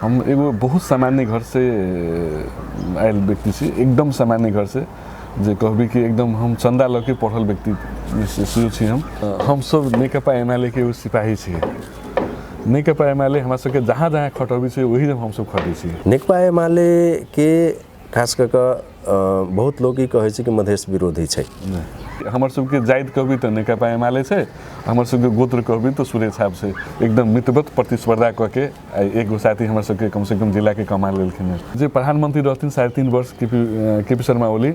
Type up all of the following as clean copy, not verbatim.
हम एगो बहुत सामान्य घर से आयल व्यक्ति छी, एकदम सामान्य घर से, जे कहबी कि एकदम हम चंदा लऽ के पढ़ल व्यक्ति से सेहो छी। हम सब नेकपा एमाले के एगो सिपाही छी। नेकपा एमाले हमरा सबके जहाँ जहाँ खटबै छै ओही हमसब खटै छी। नेकपा एमाले के खास कऽ कऽ बहुत लोक ई कहै छै कि मधेश विरोधी छै। हमर सबके जाति कहबी तऽ नेकपा एमाले छै, हमर सबके गोत्र कहबी तऽ सूर्य छाप छै। एकदम मित्रवत प्रतिस्पर्धा कऽ के एगो साथी हमर सबके कम से कम जिलाके कमा लेलखिन हेँ। जे प्रधानमंत्री रहथिन 3.5 वर्ष के पी शर्मा ओली,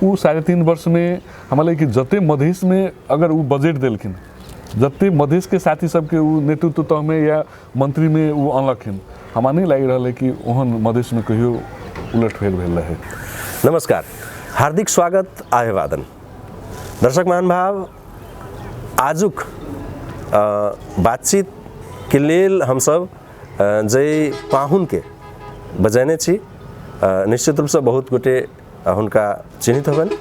ओ 3.5 वर्षमे हमरा लगै कि जते मधेशमे अगर ओ बजट देलखिन, जते मधेशके साथी सबके ओ नेतृत्व तहमे या मंत्रीमे ओ अनलखिन, हमरा नहि लागि रहल है कि ओहन मधेशमे कहियो उलटफेर भेल रहै। नमस्कार, हार्दिक स्वागत आ अभिवादन दर्शक महानुभाव। आजुक बातचीत के लेल हमसब जाहि पाहुनके बजेने छी, निश्चित रूपसँ बहुत गोटे हुनका चिन्हित होबनि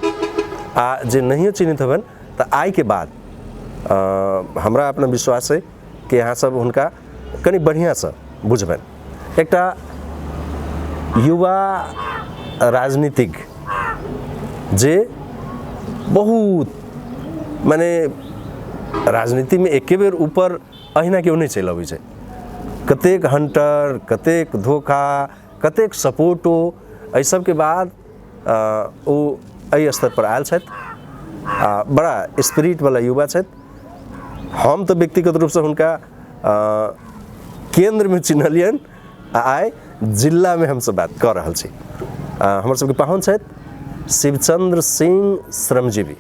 आ जे नहियो चिन्हित होबनि तऽ आइके बाद हमरा अपना विश्वास है कि अहाँ सब हुनका कनि बढ़िआँसँ बुझबनि। एकटा युवा राजनीतिक जे बहुत माने राजनीतिमे एके बेर ऊपर अहिना केओ नहि चलि अबै छै। कतेक हंटर, कतेक धोखा, कतेक सपोर्टो, एहि सबके बाद ओ एहि स्तर पर आयल छथि आ बड़ा स्पिरिटवला युवा छथि। हम तऽ व्यक्तिगत रूपसँ हुनका केन्द्रमे चिन्हलियनि आ आइ जिलामे हमसब बात कऽ रहल छी। हमर सबके पाहुन छथि शिवचंद्र सिंह श्रमजीवी।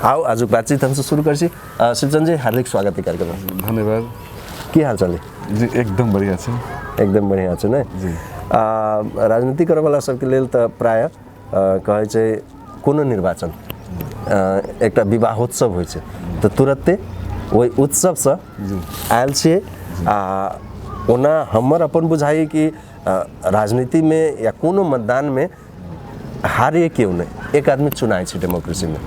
आउ, आजुक बातचीत हमसब शुरू करै छी। शिवचंद्र जी, हार्दिक स्वागत है कार्यक्रममे। धन्यवाद। की हाल चाल है? जी, एकदम बढ़िया छै। एकदम बढ़िया छै ने? जी। राजनीति करऽवला सबके लेल तऽ प्रायः कहै छै कोनो निर्वाचन एकटा विवाहोत्सव होइ छै, तऽ तुरत्ते ओहि उत्सवसँ आयल छियै। आ ओना हमर अपन बुझाइए कि राजनीतिमे या कोनो मतदानमे हारे केओ नहि, एक आदमी चुनाइ छै डेमोक्रेसीमे।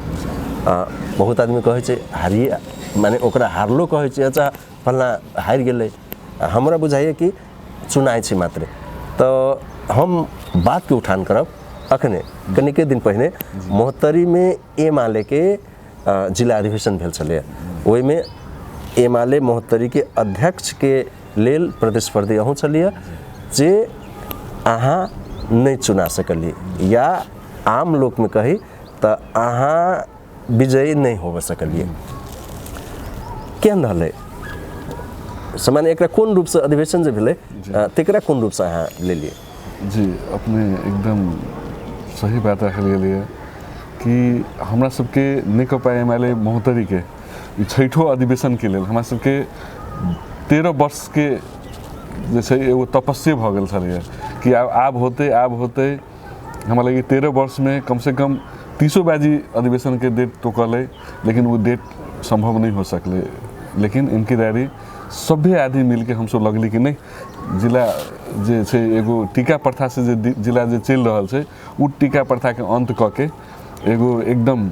बहुत आदमी कहै छै हारिए, माने ओकरा हारलो कहै छै, अच्छा फल्लाँ हारि गेलै। हमरा बुझाइए कि चुनाइ छै मात्रे। तऽ हम बातके उठान करब अखने कनिके दिन पहिने महोत्तरीमे एमालेके जिला अधिवेशन भेल छलैए। ओहिमे एमाले महोत्तरीके अध्यक्षके लेल प्रतिस्पर्धी अहूँ छलियै, जे अहाँ नहि चुना सकलियै या आम लोकमे कही तऽ अहाँ विजयी नहि होबऽ सकलियै। केहन रहलै सामान्य एकरा कोन रूपसँ अधिवेशन जे भेलै तेकरा कोन रूपसँ अहाँ लेलियै? जी, अपने एकदम सही बात राखल गेलैए कि हमरा सबके नेकपा एमाले महोत्तरीके ई छठो अधिवेशनके लेल हमरा सबके 13 वर्षके जे छै एगो तपस्ये भऽ गेल छलैए कि आब आब होतै, आब होतै। हमरा लगैए 13 वर्षमे कमसँ कम 30 बाजी अधिवेशनके डेट तोकलै, लेकिन ओ डेट सम्भव नहि हो सकलै। लेकिन इनकी दारी सभे आदमी मिलके हमसब लगली कि नहि, जिला जे छै एगो टीका प्रथा से जे जिला जे चलि रहल छै, ओ टीका प्रथाके अन्त कऽ के एगो एकदम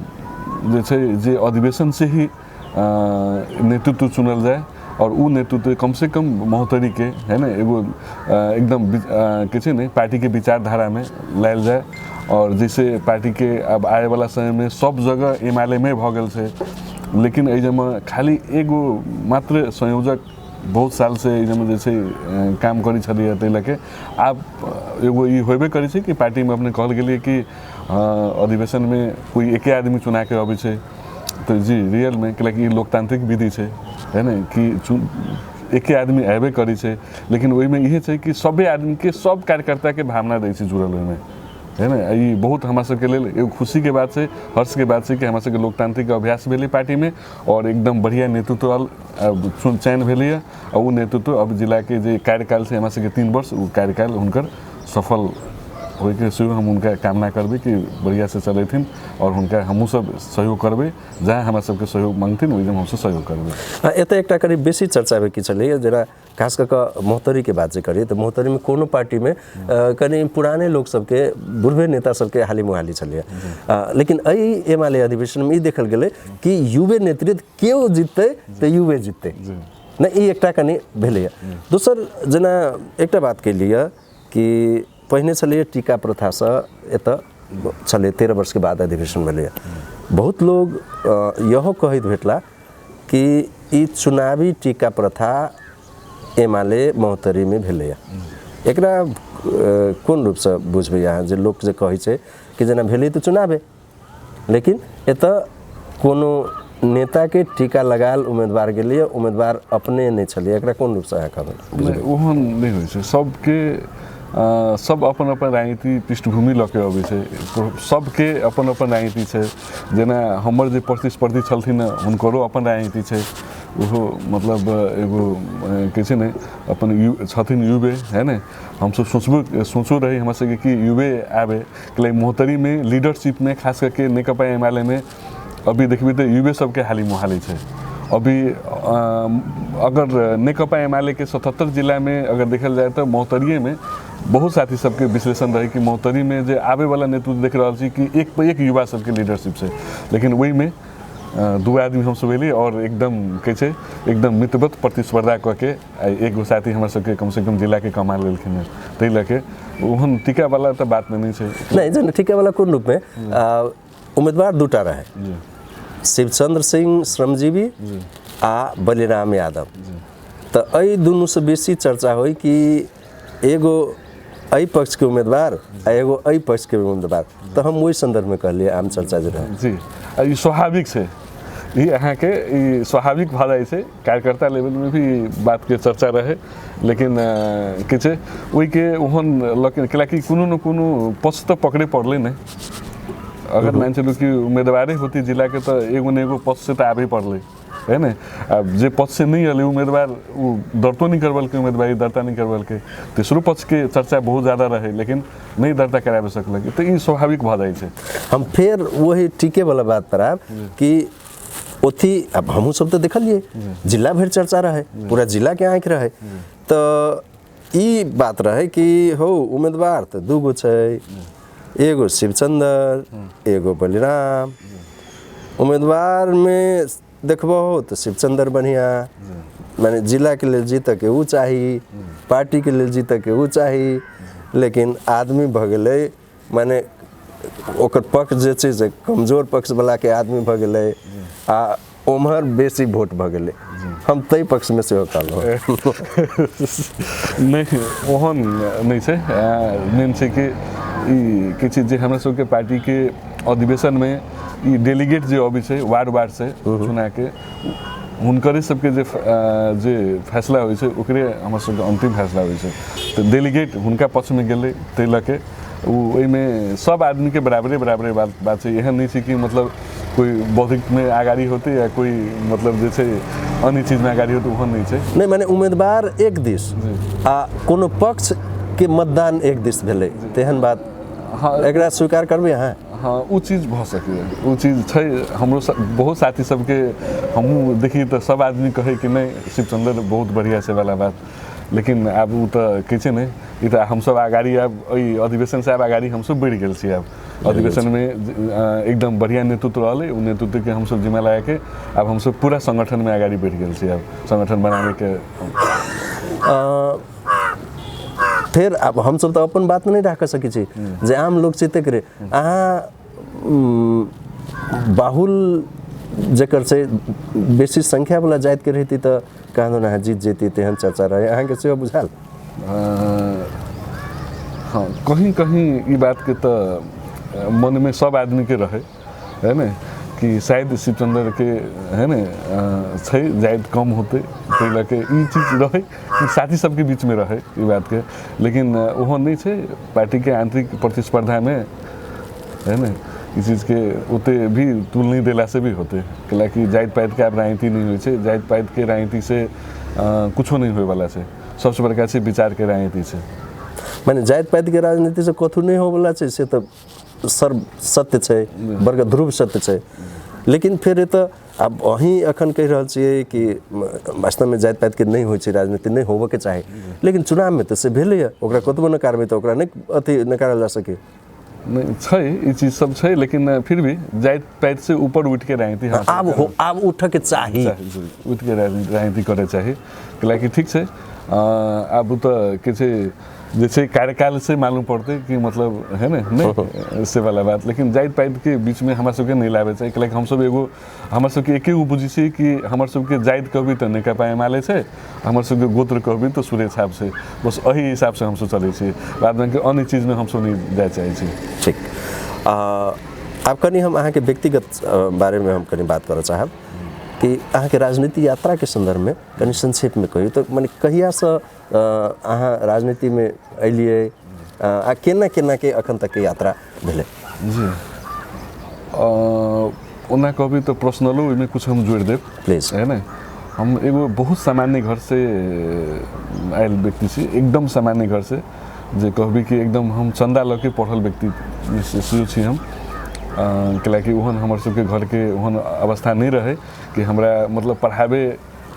जे छै जे अधिवेशन से ही नेतृत्व चुनल जाय और उ नेतृत्व कम से कम महोत्तरी के है ने एगो एकदम के छै ने पार्टी के विचारधारा में लायल जाय। और जैसे पार्टी के अब आए वाला समय में सब जगह एमाले में भऽ गेल छै, लेकिन एहिमे खाली एगो मात्र संयोजक बहुत साल से एहिमे जे छै काम करै छलियै, ताहि लऽ के आब एगो ई होबे करै छै कि पार्टीमे अपने कहल गेलियै कि अधिवेशनमे कोइ एके आदमी चुनाके अबै छै। तऽ जी रियलमे कैलाकि ई लोकतांत्रिक विधि छै है ने कि एके आदमी अयबे करै छै, लेकिन ओहिमे इहे छै कि सभे आदमीके सब कार्यकर्ताके भावना रहै छै जुड़ल ओहिमे है ने। ई बहुत हमरा सबके लेल एगो खुशीके बात छै, हर्षके बात छै कि हमरा सबके लोकतांत्रिक अभ्यास भेलै पार्टीमे और एकदम बढ़िया नेतृत्व चयन भेलैए। आ ओ नेतृत्व अब जिलाके जे कार्यकाल छै हमरा सबके 3 वर्ष, ओ कार्यकाल हुनकर सफल होइके सेहो हम हुनका कामना करबै कि बढ़िआँसँ चलेथिन और हुनका हमहूँ सब सहयोग करबै। जहाँ हमरा सबके सहयोग माँगथिन ओहिमे हमसब सहयोग करबै। एतऽ एकटा करीब बेसी चर्चा की छलैए, जेना खास कऽ कऽ महोत्तरीके बात जे करियै तऽ महोत्तरीमे कोनो पार्टीमे कनि पुराने लोक सबके, बुढ़बे नेता सबके हाली मुहाली छलैए। लेकिन एहि एमाले अधिवेशनमे ई देखल गेलै कि युवे नेतृत्व केओ जिततै तऽ युवे जिततै। नहि, ई एकटा कनि भेलैए। दोसर जेना एकटा बात केलियै कि पहिने छलैए टीका प्रथासँ, एतऽ छलै 13 वर्षके बाद अधिवेशन भेलैए। बहुत लोग इहो कहैत भेटला कि ई चुनावी टीका प्रथा एमाले महोत्तरीमे भेलैए। एकरा कोन रूपसँ बुझबै अहाँ, जे लोक जे कहै छै कि जेना भेलै तऽ चुनावे, लेकिन एतऽ कोनो नेताके टीका लगायल उम्मीदवार गेलैए, उम्मीदवार अपने नहि छलैए, एकरा कोन रूपसँ अहाँ कहबै? नहि, ओहन नहि होइ छै। सबके सब अपन अपन राजनीति पृष्ठभूमि लऽ के अबै छै, सबके अपन अपन राजनीति छै। जेना हमर जे प्रतिस्पर्धी छलथिन हुनकरो अपन राजनीति छै, ओहो मतलब एगो कहै छै ने अपन छथिन युवे है ने। हमसब सोचो रही हमरा सबके कि युवे आबे, कैले महोत्तरीमे लीडरशिपमे खास करके नेकपा एमालेमे अभी देखबै तऽ युवे सबके हाली मोहाली छै। अभी अगर नेकपा एमाले के 77 जिलामे अगर देखल जाय तऽ महोत्तरीएमे बहुत साथी सबके विश्लेषण रहे कि महोत्तरीमे जे आबैवला नेतृत्व देख रहल छी कि एक पर एक युवा सबके लीडरशिप छै, लेकिन ओहिमे 2 आदमी हमसब एलियै और एकदम कहै छै एकदम मित्रवत प्रतिस्पर्धा कऽ के एगो साथी हमर सबके कमसँ कम जिलाके कमा लेलखिन हेँ। ताहि लऽ के ओहन टीकावला तऽ बात नहि छै। नहि, जेना टीकावला कोन रूपमे उम्मीदवार 2टा रहै, शिवचंद्र सिंह श्रमजीवी आ बलिराम यादव। तऽ एहि दुनूसँ बेसी चर्चा होइ कि एगो एहि पक्षके उम्मीदवार आ एगो एहि पक्षके उम्मीदवार, तऽ हम ओहि सन्दर्भमे कहलियै आम चर्चा जे रहै। जी, आ ई स्वाभाविक छै, ई अहाँके ई स्वाभाविक भऽ जाइ छै, कार्यकर्ता लेवलमे भी बातके चर्चा रहै, लेकिन की छै ओहिके ओहन लऽ के कैलाकि कोनो ने कोनो पक्ष तऽ पकड़े पड़लै ने। अगर मानि चलू कि उम्मीदवारे होती जिलाके तऽ एगो ने एगो पक्ष से तऽ आबे पड़लै है ने। आब जे पक्ष से नहि एलै उम्मीदवार ओ दर्तो नहि करबलकै, उम्मीदवारी दर्ता नहि करबलकै। तेसरो पक्षके चर्चा बहुत ज़्यादा रहै लेकिन नहि दर्ता कराबे सकलकै, तऽ ई स्वाभाविक भऽ जाइ छै। हम फेर वही टीकेवला बात पर आयब कि ओथी अब हमहूँ सब तऽ देखलियै जिला भरि चर्चा रहै, पूरा जिलाके आँखि रहै, तऽ ई बात रहै कि हौ उम्मीदवार तऽ 2 गो छै, एगो शिवचंद्र एगो बलिराम। उम्मीदवारमे देखबहो तऽ शिवचंद्र बढ़िआँ, माने जिलाके लेल जीतऽके ओ चाही, पार्टीके लेल जीतऽके ओ चाही, लेकिन आदमी भऽ गेलै माने ओकर पक्ष जे छै से कमजोर पक्षवलाके आदमी भऽ गेलै आ ओम्हर बेसी वोट भऽ गेलै। हम ताहि पक्षमे सेहो कहलहुँ। नहि, ओहन नहि छै। मेन छै कि ई कहै छै जे हमरा सबके पार्टीके अधिवेशनमे ई डेलीगेट जे अबै छै वार्ड वार्डसँ चुनाके, हुनकरे सबके जे जे फैसला होइ छै ओकरे हमर सबके अन्तिम फैसला होइ छै। तऽ डेलीगेट हुनका पक्षमे गेलै, ताहि लऽ के ओ ओहिमे सब आदमीके बराबरे बराबरे बात छै। एहन नहि छै कि मतलब कोइ बौद्धिकमे अगाडि होतै या कोइ मतलब जे छै अन्य चीजमे अगाडि होतै, ओहन नहि छै। नहि, माने उम्मीदवार एक दिस आ कोनो पक्षके मतदान एक दिस भेलै, तेहन बात। हाँ, एकरा स्वीकार करबै अहाँ? हाँ, ओ चीज भऽ सकैए, ओ चीज छै। हमरो बहुत साथी सबके हमहूँ देखी तऽ सब आदमी कहै कि नहि शिवचंद्र बहुत बढ़िआँ छै वाला बात, लेकिन आब ओ तऽ कहै छै ने ई तऽ हमसब अगाडि आब एहि अधिवेशनसँ आब अगाडि हमसब बढ़ि गेल छी। आब अधिवेशनमे एकदम बढ़िआँ नेतृत्व रहलै, ओ नेतृत्वके हमसब जिम्मा लगाके आब हमसब पूरा सङ्गठनमे अगाडि बढ़ि गेल छी। आब सङ्गठन बनाबैके फेर आब हमसब तऽ अपन बात नहि राखि सकै छी जे आम लोक छै तकरे। अहाँ बाहुल जकर छै बेसी संख्यावला जातिके रहितै तऽ कहाँ अहाँ जीत जैती, तेहन चर्चा रहै, अहाँके सेहो बुझायल? हाँ, कहीं कहीं ई बातके तऽ मनमे सब आदमीके रहै है ने कि शायद शिवचंद्र के है ने छै जाति कम होतै, ताहि लऽ के ई चीज रहै कि साथी सबके बीचमे रहै ई बातके, लेकिन ओहो नहि छै। पार्टीके आंतरिक प्रतिस्पर्धामे है ने ई चीजके ओते भी तुल नहि देलासँ भी होतै, कैलाकि जाति पातिके आब राजनीति नहि होइ छै। जाति पातिके राजनीतिसँ कुछो नहि होइवला छै, सबसँ बड़का छै विचारके राजनीति छै। माने जाति पातिके राजनीतिसँ कथू नहि होइवला छै से तऽ सर्व सत्य छै, बड़का ध्रुव सत्य छै। लेकिन फेर एतऽ आब अहीं एखन कहि रहल छियै कि वास्तवमे जाति पातिके नहि होइ छै राजनीति, नहि होबऽके चाही, लेकिन चुनावमे तऽ से भेलैए, ओकरा कतबो नकारबै तऽ ओकरा नहि अथी नकारल जा सकै। नहि छै, ई चीज सब छै, लेकिन फिर भी जाति पाति से ऊपर उठि के राजनीति आब हो, आब उठऽ के चाही, उठि के राजनीति करे चाही। कैलाकि ठीक छै, आब तऽ के छै जे छै कार्यकाल से मालूम पड़तै कि मतलब है ने, नहि से वाला बात। लेकिन जाति पाति के बीच में हमरा सबके नहि लाबे चाही, कैलाकि हमसब एगो, हमर सबके एके गो बुझै छियै कि हमर सबके जाति कहबी तऽ नेकपा एमाले छै, हमर सबके गोत्र कहबी तऽ सूर्य छाप छै, बस एही हिसाबसँ हमसब चलै छी, बाद बाँकी अन्य चीजमे हमसब नहि जाय चाहै छी। ठीक, आब कनि हम अहाँके व्यक्तिगत बारेमे हम कनि बात करऽ चाहब कि अहाँके राजनीतिक यात्राके सन्दर्भमे कनि संक्षेपमे कहियौ तऽ मने कहियासँ अहाँ राजनीतिमे एलियै आ केना केना के अखन तकके यात्रा भेलै? जी, ओना कहबी तऽ पर्सनलो ओहिमे कुछ हम जोड़ि देब प्लीज। है ने। हम एगो बहुत सामान्य घर से आयल व्यक्ति छी, एकदम सामान्य घर से, जे कहबी कि एकदम हम चन्दा लऽ के पढ़ल व्यक्ति सेहो छी हम। कैलाकि ओहन हमर सबके घरके ओहन अवस्था नहि रहै कि हमरा मतलब पढ़ाबे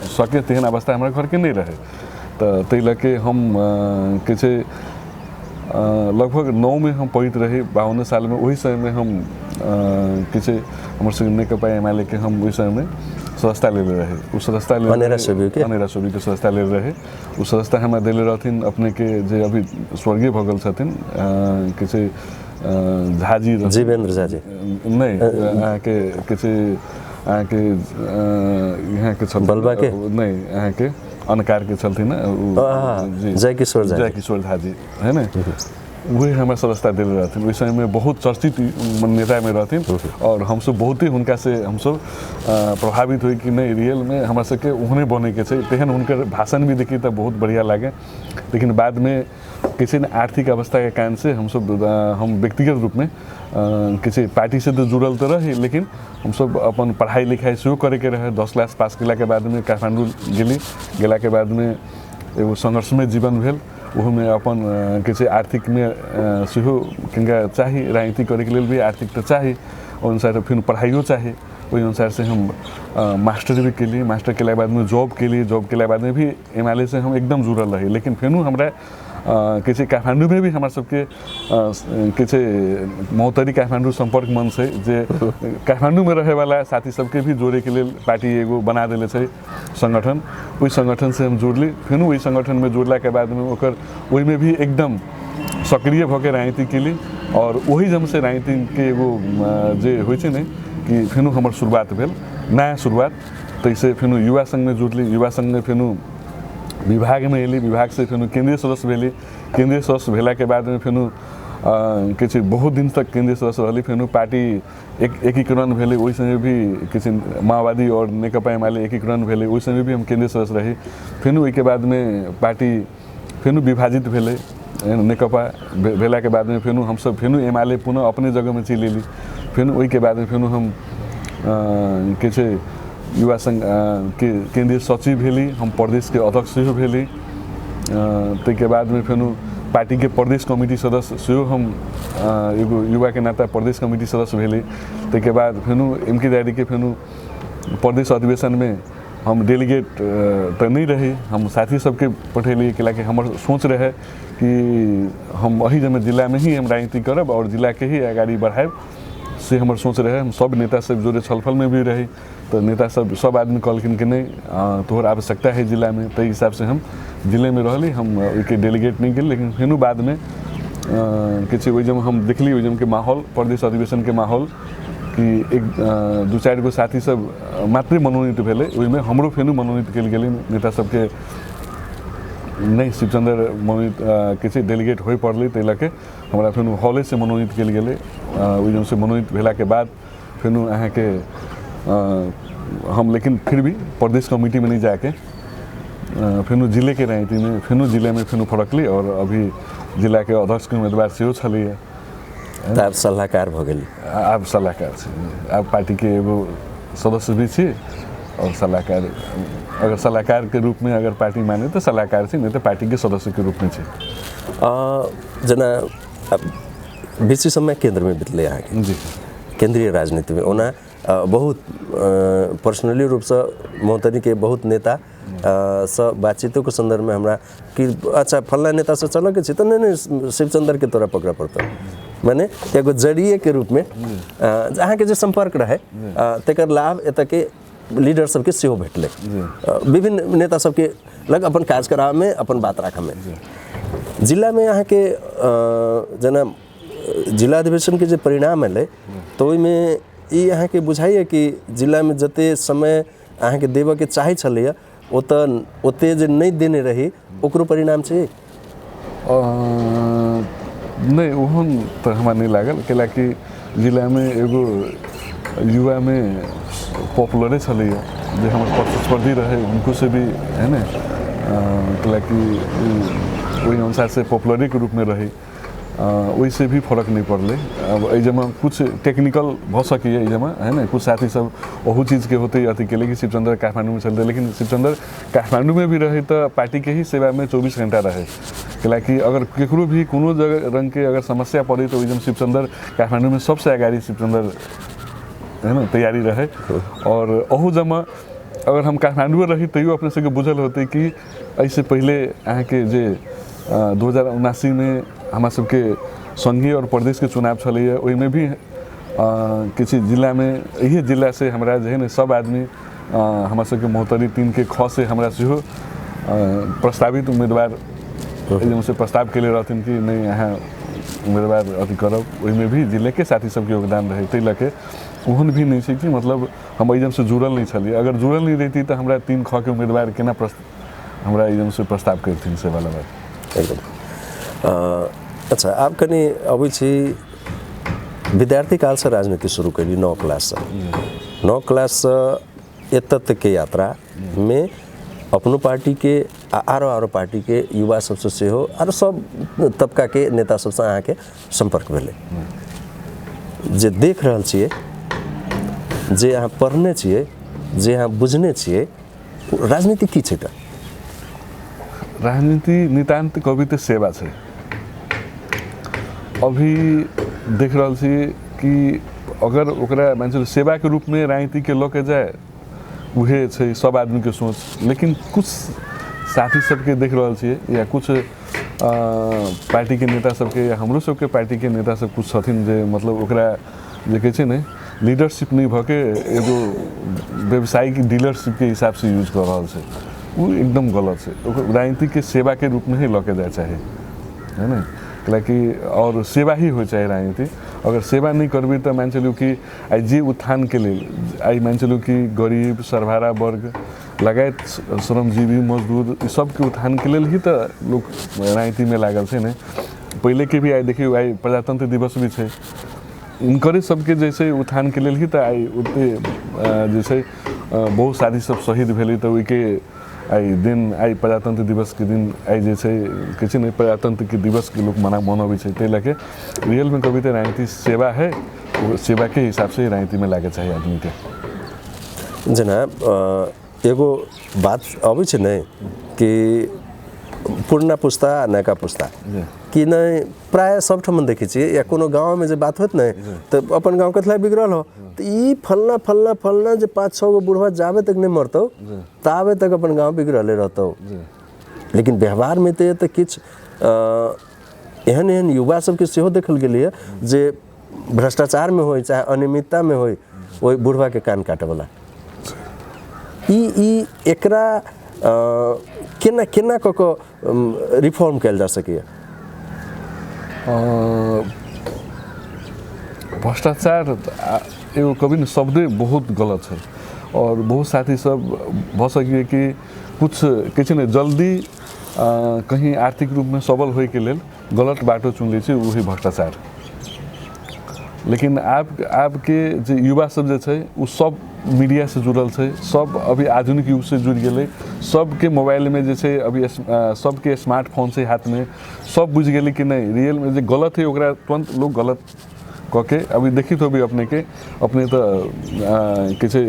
सके, तेहन अवस्था हमरा घरके नहि रहै। तऽ ताहि लऽ के हम के छै लगभग 9 में हम पढ़ैत रही, 52 सालमे, ओहि समयमे हम के छै हमर सबके नेकपा एमाले के हम ओहि समयमे सदस्यता लेले रही। ओ सदस्यता लेले अनेरा सोबीके? अनेरा सोबीके सदस्यता लेले रही। ओ सदस्यता हमरा देले रहथिन अपने के जे अभी स्वर्गीय भऽ गेल छथिन के छै झाजी, जीवेंद्र झाजी। नहि, अहाँके के छै अहाँके यहाँ के छलथिन, बलबा के? नहि, अहाँके अनकार के छलथिन ने, जयकिशोर झा, जयकिशोर झा जी, है ने, वही हमरा सदस्यता देले रहथिन। ओहि समयमे बहुत चर्चित नेतामे रहथिन और हमसब बहुते हुनका से हमसब प्रभावित होइ कि नहि रियलमे हमरा सबके ओहने बनैके छै, तेहन हुनकर भाषण भी देखी तऽ बहुत बढ़िआँ लागे। लेकिन बादमे किसी ने आर्थिक अवस्थाके कारण से हमसब हम व्यक्तिगत रूपमे किसी पार्टी से तऽ जुड़ल तऽ रही, लेकिन हमसब अपन पढ़ाइ लिखाइ सेहो करैके रहै। 10 क्लास पास केलाके बादमे काठमाण्डू गेली, गेलाके बादमे एगो संघर्षमय जीवन भेल, ओहोमे अपन के छै आर्थिकमे सेहो किनका चाही, राजनीति करैके लेल भी आर्थिक तऽ चाही, ओहि अनुसार फेर पढ़ाइयो चाही, ओहि अनुसार से हम मास्टर भी केली। मास्टर केलाके बादमे जॉब केली, जॉब केलाके बादमे भी एमाले से हम एकदम जुड़ल रही। लेकिन फेनो हमरा के छै काठमाण्डूमे भी हमरा सबके के छै महोत्तरी काठमाण्डू सम्पर्क मंच छै, जे काठमाण्डूमे रहैवाला साथी सबके भी जोड़ैके लेल पार्टी एगो बना देले छै संगठन, ओहि संगठन से हम जुड़ली। फेनो ओहि संगठनमे जुड़लाके बादमे ओकर ओहिमे भी एकदम सक्रिय भऽ के राजनीति केली और ओहि जमसँ राजनीतिके एगो जे होइ छै ने कि फेनो हमर शुरुआत भेल, नया शुरुआत। ताहिसँ फेनो युवा संघमे जुड़ली, युवा संघमे फेनो विभागमे एली, विभागसँ फेनो केन्द्रीय सदस्य भेली, केन्द्रीय सदस्य भेलाके बादमे फेनो के छै बहुत दिन तक केन्द्रीय सदस्य रहली। फेनो पार्टी एकीकरण भेलै, ओहि समय भी के छै माओवादी और नेकपा एमाले एकीकरण भेलै, ओहि समय भी हम केन्द्रीय सदस्य रही। फेनो ओहिके बादमे पार्टी फेनो विभाजित भेलै, नेकपा भेलाके बादमे फेनो हमसब फेनो एमाले पुनः अपने जगहमे चलि एली। फेनो ओहिके बादमे फेनो हम के छै युवा संघ के केन्द्रीय सचिव भेली, हम प्रदेशके अध्यक्ष सेहो भेली। ताहिके बादमे फेनो पार्टीके प्रदेश कमिटी सदस्य सेहो हम एगो युवाके नाता प्रदेश कमिटी सदस्य भेली। ताहिके बाद फेनो एम के दाइरीके फेनो प्रदेश अधिवेशनमे हम डेलीगेट तऽ नहि रही, हम साथी सबके पठेली, कैलाकि हमर सोच रहै कि हम एही जमे जिलामे ही हम राजनीति करब और जिलाके ही अगाडि बढ़ायब, से हमर सोच रहै। हम सब नेता सब जोड़े छलफलमे भी रही, तऽ नेता सब सब आदमी कहलखिन कि नहि तोहर आवश्यकता है जिलामे, ताहि हिसाबसँ हम जिलेमे रहली, हम ओहिके डेलीगेट नहि गेली। लेकिन फेनो बादमे के छै ओहि जम हम देखली ओहि जमके माहौल, प्रदेश अधिवेशनके माहौल कि एक दू चारि गो साथी सब मात्रे मनोनीत भेलै, ओहिमे हमरो फेनो मनोनीत कयल गेलै। नेता सबके नहि शिवचंद्र मनोनीत के छै डेलीगेट होइ पड़लै, ताहि लऽ के हमरा फेनो हॉलेसँ मनोनीत कयल गेलै। ओहि जमसँ मनोनीत भेलाके बाद फेनो अहाँके हम लेकिन फिर भी प्रदेश कमिटीमे नहि जाके फेनो जिलेके राजनीतिमे फेनो जिलेमे फेनो फड़कली और अभी जिलाके अध्यक्षके उम्मीदवार सेहो छलैए। तऽ आब सलाहकार भऽ गेली? आब सलाहकार छी, आब पार्टीके एगो सदस्य भी छी और सलाहकार, अगर सलाहकारके रूपमे अगर पार्टी माने तऽ सलाहकार छी, नहि तऽ पार्टीके सदस्यके रूपमे छी। जेना बेसी समय केन्द्रमे बितलै अहाँके? जी, केन्द्रीय राजनीतिमे। ओना बहुत पर्सनली रूपसँ महोत्तरीके बहुत नेता सँ बातचीतोके सन्दर्भमे हमरा कि अच्छा फल्लाँ नेतासँ चलऽके छै तऽ नहि नहि शिवचंद्रके तोरा पकड़ऽ पड़तौ, माने एगो जरिए के रूपमे अहाँके जे सम्पर्क रहै तकर लाभ एतऽके लीडर सबके सेहो भेटलै, विभिन्न नेता सबके लग अपन काज कराबऽमे, अपन बात राखऽमे। जिलामे अहाँके जेना जिला अधिवेशनके जे परिणाम एलै तऽ ओहिमे ई अहाँके बुझाइए कि जिलामे जते समय अहाँके देबऽके चाहै छलैए ओतऽ ओते जे नहि देने रही ओकरो परिणाम छै? नहि, ओहन तऽ हमरा नहि लागल, कैलाकि जिलामे एगो युवामे पॉपुलरे छलैए जे हमर प्रतिस्पर्धी रहै, हुनको से भी है ने, कैलाकि ओहि अनुसारसँ पॉपुलरेके रूपमे रहै, ओहिसँ भी फरक नहि पड़लै। अब एहिमे कुछ टेक्निकल भऽ सकैए एहिमे है ने, कुछ साथी सब ओहू चीजके होतै अथी केले कि शिवचंद्र काठमाण्डूमे चलतै, लेकिन शिवचंद्र काठमाण्डूमे भी रहै तऽ पार्टीके ही सेवामे 24 घंटा रहै, कैलाकि अगर केकरो भी कोनो जगह रङ्गके अगर समस्या पड़ै तऽ ओहिमे शिवचंद्र काठमाण्डूमे सबसँ अगाडि शिवचंद्र है ने तैयारी रहै। और अहू जमा अगर हम काठमाण्डूमे रही तैयो अपने सबके बुझल होतै कि एहिसँ पहिले अहाँके जे 2079 हमरा सबके संघीय और प्रदेशके चुनाव छलैए, ओहिमे भी किछु जिलामे इहे जिलासँ हमरा जे है ने सब आदमी हमरा सबके महोत्तरी 3 के ख से हमरा सेहो प्रस्तावित उम्मीदवार से प्रस्ताव केले रहथिन कि नहि अहाँ उम्मीदवार अथी करब, ओहिमे भी जिलेके साथी सबके योगदान रहै। ताहि लऽ के ओहन भी नहि छै कि मतलब हम एहिजमसँ जुड़ल नहि छलियै, अगर जुड़ल नहि रहिती तऽ हमरा 3 ख के उम्मीदवार केना हमरा एहिजमसँ प्रस्ताव करथिन, से वाला बात। एकदम। अच्छा, आब कनि अबै छी विद्यार्थी कालसँ राजनीति शुरू कयली 9 क्लाससँ, 9 क्लाससँ एतऽ तकके यात्रामे अपनो पार्टीके आ आरो आरो पार्टीके युवा सबसँ सेहो आरो सब तबकाके नेता सबसँ अहाँके सम्पर्क भेलै। जे देख रहल छियै, जे अहाँ पढ़ने छियै, जे अहाँ बुझने छियै, राजनीति की छै? तऽ राजनीति नितान्त कवि तऽ सेवा छै। अभी देख रहल छी कि अगर ओकरा मान चलू सेवाके रूपमे राजनीतिके लऽ के जाय उहे छै सब आदमीके सोच, लेकिन कुछ साथी सबके देख रहल छियै या कुछ पार्टीके नेता सबके या हमरो सबके पार्टीके नेता सब कुछ छथिन जे मतलब ओकरा जे कहै छै ने लीडरशिप नहि भऽ के एगो व्यवसायिक डीलरशिपके हिसाबसँ यूज कऽ रहल छै, ओ एकदम गलत छै। ओकर राजनीतिके सेवाके रूपमे ही लऽ के जाय चाही है ने, कैलाकि और सेवा ही होइ चाही राजनीति। अगर सेवा नहि करबै तऽ मानि चलू कि आइ जे उत्थानके लेल आइ मानि चलू कि गरीब सर्वहारा वर्ग लगायत श्रमजीवी मजदूर ई सबके उत्थानके लेल ही तऽ लोक राजनीतिमे लागल छै ने। पहिलेके भी आइ देखियौ आइ प्रजातंत्र दिवस भी छै, हुनकरे सबके जे छै उत्थानके लेल ही तऽ आइ ओते जे छै बहुत साथी सब शहीद भेलै, तऽ ओहिके आइ दिन आइ प्रजातंत्र दिवसके दिन आइ जे छै कहै छै ने प्रजातंत्रके दिवसके लोक मनबै छै। ताहि लऽ के रियलमे कभी तऽ राजनीति सेवा है, ओ सेवाके हिसाबसँ राजनीतिमे लागै चाही आदमीके। जेना एगो बात अबै छै ने कि पुरना पुस्ता आ नयका पुस्ता कि नहि, प्रायः सबठाम देखै छियै या कोनो गाँवमे जे बात होत ने तऽ अपन गाँव कथला बिगड़ल हो तऽ ई फलना फलना फलना जे 5-6 गो बुढ़वा जाबे तक नहि मरतौ ताबे तक अपन गाँव बिगड़ले रहतौ। लेकिन व्यवहारमे तऽ किछु एहन एहन युवा सबके सेहो देखल गेलैए जे भ्रष्टाचारमे होइ चाहे अनियमिततामे होइ ओहि बुढ़वाके कान काटऽवला। ई एकरा केना केना कऽ कऽ रिफॉर्म कयल जा सकैए? भ्रष्टाचार एगो कभी ने शब्दे बहुत गलत छै और बहुत साथी सब भऽ सकैए कि कुछ कहै छै ने जल्दी कहीं आर्थिक रूपमे सबल होइके लेल गलत बाटो चुनि लै छै, वही भ्रष्टाचार। लेकिन आबके जे युवा सब जे छै ओ सब मीडियासँ जुड़ल छै, सब अभी आधुनिक युगसँ जुड़ि गेलै, सबके मोबाइलमे जे छै अभी सबके स्मार्टफोन छै हाथमे, सब बुझि गेलै कि नहि रियलमे जे गलत है ओकरा तुरन्त लोक गलत कऽ के अभी देखित होबै अपनेके, अपने तऽ कहै छै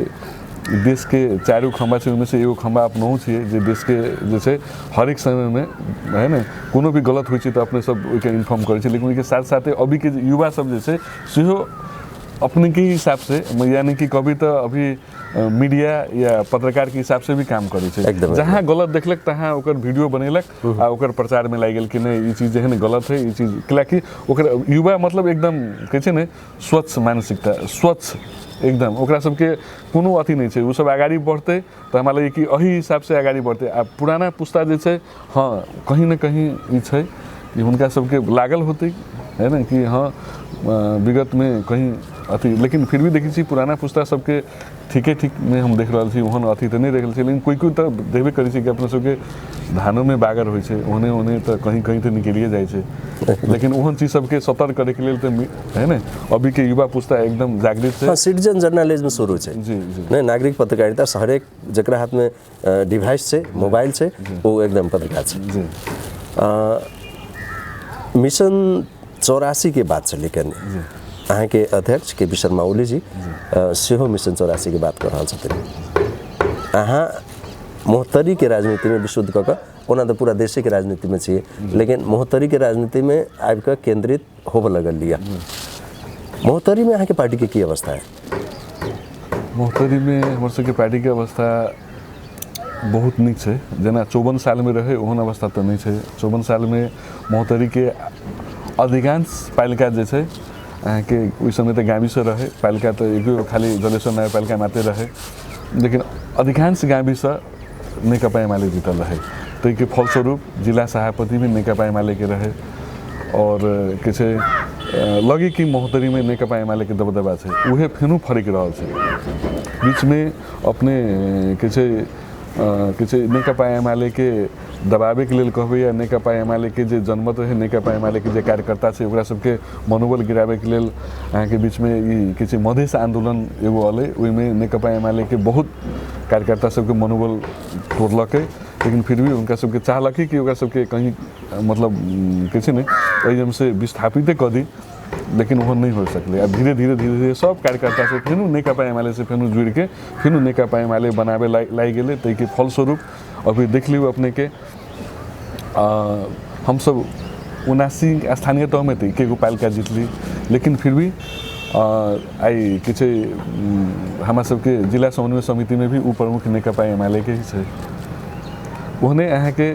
देशके चारू खम्भा छै ओहिमे से एगो खम्भा अपनहु छियै जे देशके जे छै हरेक समयमे है ने कोनो भी गलत होइ छै तऽ अपने सब ओहिके इन्फॉर्म करै छै। लेकिन ओहिके साथ साथे अभीके युवा सब जे छै सेहो अपने के हिसाब से, यानी कि कभी तऽ अभी मीडिया या पत्रकार के हिसाब से भी काम करै छै। एकदम। जहाँ गलत देखलक तहाँ ओकर वीडियो बनेलक आ ओकर प्रचार में लागि गेल कि नहि ई चीज जे है ने गलत है, ई चीज कैलाकि ओकर युवा मतलब एकदम कहै छै ने स्वच्छ मानसिकता, स्वच्छ एकदम, ओकरा सबके कोनो अथी नहि छै, ओ सब अगाडि बढ़तै तऽ हमरा लगैए कि एही हिसाबसँ अगाडि बढ़तै। आ पुराना पुस्ता जे छै, हँ कहीं ने कहीं ई छै कि हुनका सबके लागल होतै है ने कि हँ विगतमे कहीं अथी, लेकिन फिर भी देखै छी पुराना पुस्ता सबके ठीके ठीक मे हम देख रहल छी, ओहन अथी तऽ नहि देख रहल छी, लेकिन कोइ कोइ तऽ देखबे करै छै कि अपना सबके धानोमे बागर होइ छै, ओहने ओहने तऽ कहीं कहीं तऽ निकलिए जाइ छै, लेकिन ओहन चीज सबके सतर्क करैके लेल तऽ है ने अभीके युवा पुस्ता एकदम जागृत छै। हँ, सिटीजन जर्नलिज्म शुरू छै। जी जी। नहि, नागरिक पत्रकारिता हरेक जकरा हाथमे डिवाइस छै, मोबाइल छै, ओ एकदम पत्रकार छै। जी। मिशन 84 के बात छलै कनि, अहाँके अध्यक्ष के पी शर्मा ओली जी सेहो मिशन 84 के बात कऽ रहल छथिन। अहाँ महोत्तरीके राजनीतिमे विशुद्ध कऽ कऽ, ओना तऽ पूरा देशेके राजनीतिमे छियै, लेकिन महोत्तरीके राजनीतिमे आबि कऽ केन्द्रित होबऽ लगल लिअ, महोत्तरीमे अहाँके पार्टीके की अवस्था है? महोत्तरीमे हमर सबके पार्टीके अवस्था बहुत नीक छै। जेना 54 सालमे रहै ओहन अवस्था तऽ नहि छै। 54 सालमे महोत्तरीके अधिकांश पालिका जे छै अहाँके ओहि समय तऽ गाविसँ रहै, पालिका तऽ एगो खाली जलेश्वर नगरपालिका मात्रै रहै, लेकिन अधिकांश गाविसँ नेकपा एमाले जीतल रहै, ताहिके फलस्वरूप जिला सभापति भी नेकपा एमालेके रहै। और के छै लगे कि महोत्तरीमे नेकपा एमालेके दबदबा छै, उहे फेनो फरकि रहल छै। बीचमे अपने के छै के छै नेकपा एमालेके दबाबैके लेल कहबै या नेकपा एमालेके जे जनमत रहै, नेकपा एमालेके जे कार्यकर्ता छै ओकरा सबके मनोबल गिराबैके लेल अहाँके बीचमे ई के छै मधेश आन्दोलन एगो अलै, ओहिमे नेकपा एमालेके बहुत कार्यकर्ता सबके मनोबल तोड़लकै, लेकिन फिर भी हुनका सबके चाहलकै कि ओकरा सबके कहीं मतलब के छै ने एहिजमसँ विस्थापिते कऽ दी, लेकिन ओहन नहि हो सकलै। आब धीरे धीरे धीरे धीरे सब कार्यकर्ता सब फेनो नेकपा एमाले से फेनो जुड़िके फेनो नेकपा एमाले बनाबे लागि गेलै। ताहिके फलस्वरूप अभी देख लियौ अपनेके हमसब 79 स्थानीय तहमे तऽ एकेगो पालिका जितली, लेकिन फिर भी आइ के छै हमरा सबके जिला समन्वय समितिमे भी उ प्रमुख नेकपा एमाले के ही छै। ओहने अहाँके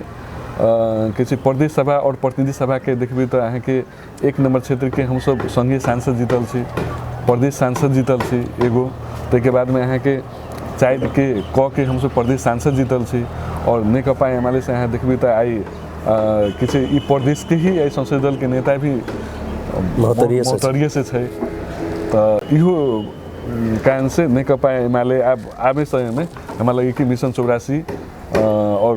के छै प्रदेश सभा और प्रतिनिधि सभाके देखबै तऽ अहाँके 1 नम्बर क्षेत्रके हमसब सङ्घीय सांसद जीतल छी, प्रदेश सांसद जीतल छी एगो, ताहिके बादमे अहाँके 4 के क के हमसब प्रदेश सांसद जीतल छी। और नेकपा एमाले से अहाँ देखबै तऽ आइ के छै ई प्रदेशके ही आइ संसदीय दलके नेता भी महोत्तरीये से छै। तऽ इहो कारण से नेकपा एमाले आब आबे समयमे हमरा लगै कि मिशन 84 और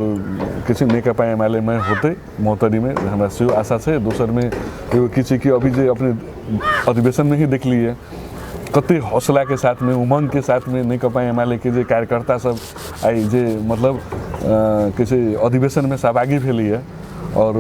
के छै नेकपा एमाले में होतै महोत्तरीमे, हमरा सेहो आशा छै। दोसरमे एगो की छै कि अभी जे अपने अधिवेशनमे ही देखलियै कते हौसलाके साथमे उमङ्गके साथमे नेकपा एमाले के जे कार्यकर्ता सब आइ जे मतलब के छै अधिवेशनमे सहभागी भेलैए, और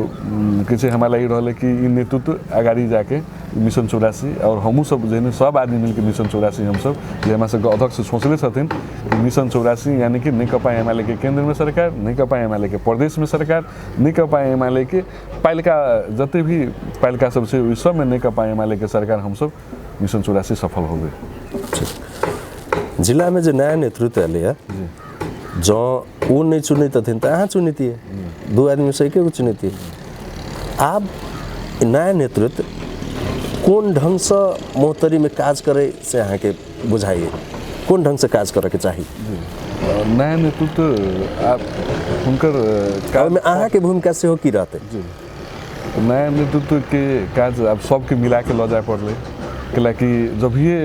के छै हमरा लागि रहल है कि ई नेतृत्व अगाडि जाके मिशन 84 और हमहूँ सब जेहने सब आदमी मिलके मिशन 84 हमसब जे हमरा सबके अध्यक्ष सोचले छथिन कि मिशन 84 यानी कि नेकपा एमाले के केन्द्रमे सरकार, नेकपा एमाले के प्रदेशमे सरकार, नेकपा एमाले के पालिका जते भी पालिका सब छै ओहि सबमे नेकपा एमाले के सरकार, हमसब मिशन 84 सफल हो गए। जिलामे जे नया नेतृत्व एलैए, जँ ओ नहि चुनितथिन तऽ अहाँ चुनितियै, 2 आदमीसँ एकेगो चुनितियै। आब नया नेतृत्व कोन ढङ्गसँ महोत्तरीमे काज करै से अहाँके बुझाइए, कोन ढङ्गसँ काज करऽके चाही? नया नेतृत्व आब हुनकर ओहिमे अहाँके भूमिका सेहो की रहतै? जी, नया नेतृत्वके काज आब सबके मिलाके लऽ जाय पड़लै, कैलाकि जभिए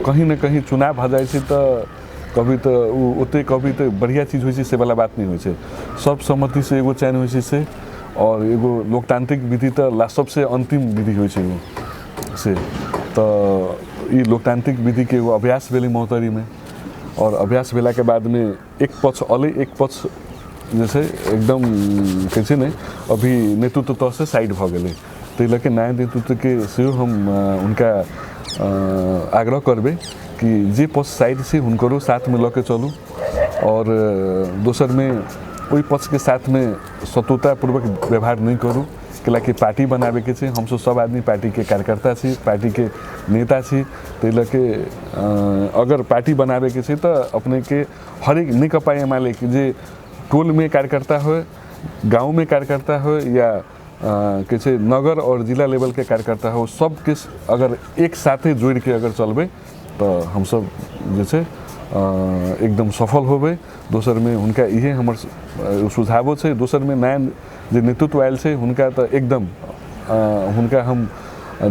कहीं ने कहीं चुनाव भऽ जाइ छै तऽ कभी तऽ ओ ओते कभी तऽ बढ़िआँ चीज होइ छै से वला बात नहि होइ छै। सब सहमतिसँ एगो चयन होइ छै से, और एगो लोकतांत्रिक विधि तऽ सबसँ अन्तिम विधि होइ छै ओ से, तऽ ई लोकतांत्रिक विधिके एगो अभ्यास भेलै महोत्तरीमे, और अभ्यास भेलाके बादमे एक पक्ष अलै, एक पक्ष जे छै एकदम कहै छै ने अभी नेतृत्व तहसँ साइड भऽ गेलै। ताहि लऽ कऽ नया नेतृत्वके सेहो हम हुनका आग्रह करबै कि जे पक्ष साइड छै हुनकरो साथमे लऽ के चलू, और दोसरमे ओहि पक्षके साथमे शत्रुतापूर्वक व्यवहार नहि करू, कैलाकि पार्टी बनाबैके छै, हमसब सब आदमी पार्टीके कार्यकर्ता छी, पार्टीके नेता छी, ताहि लऽ के अगर पार्टी बनाबैके छै तऽ अपनेके हरेक नेकपा एमाले के जे टोलमे कार्यकर्ता होइ, गाँवमे कार्यकर्ता होइ या के छै नगर और जिला लेवलके कार्यकर्ता हो, सबके अगर एक साथे जोड़िके अगर चलबै तऽ हमसब जे छै एकदम सफल होबै। दोसरमे हुनका इहे हमर सुझावो छै। दोसरमे नया जे नेतृत्व आयल छै हुनका तऽ एकदम हुनका हम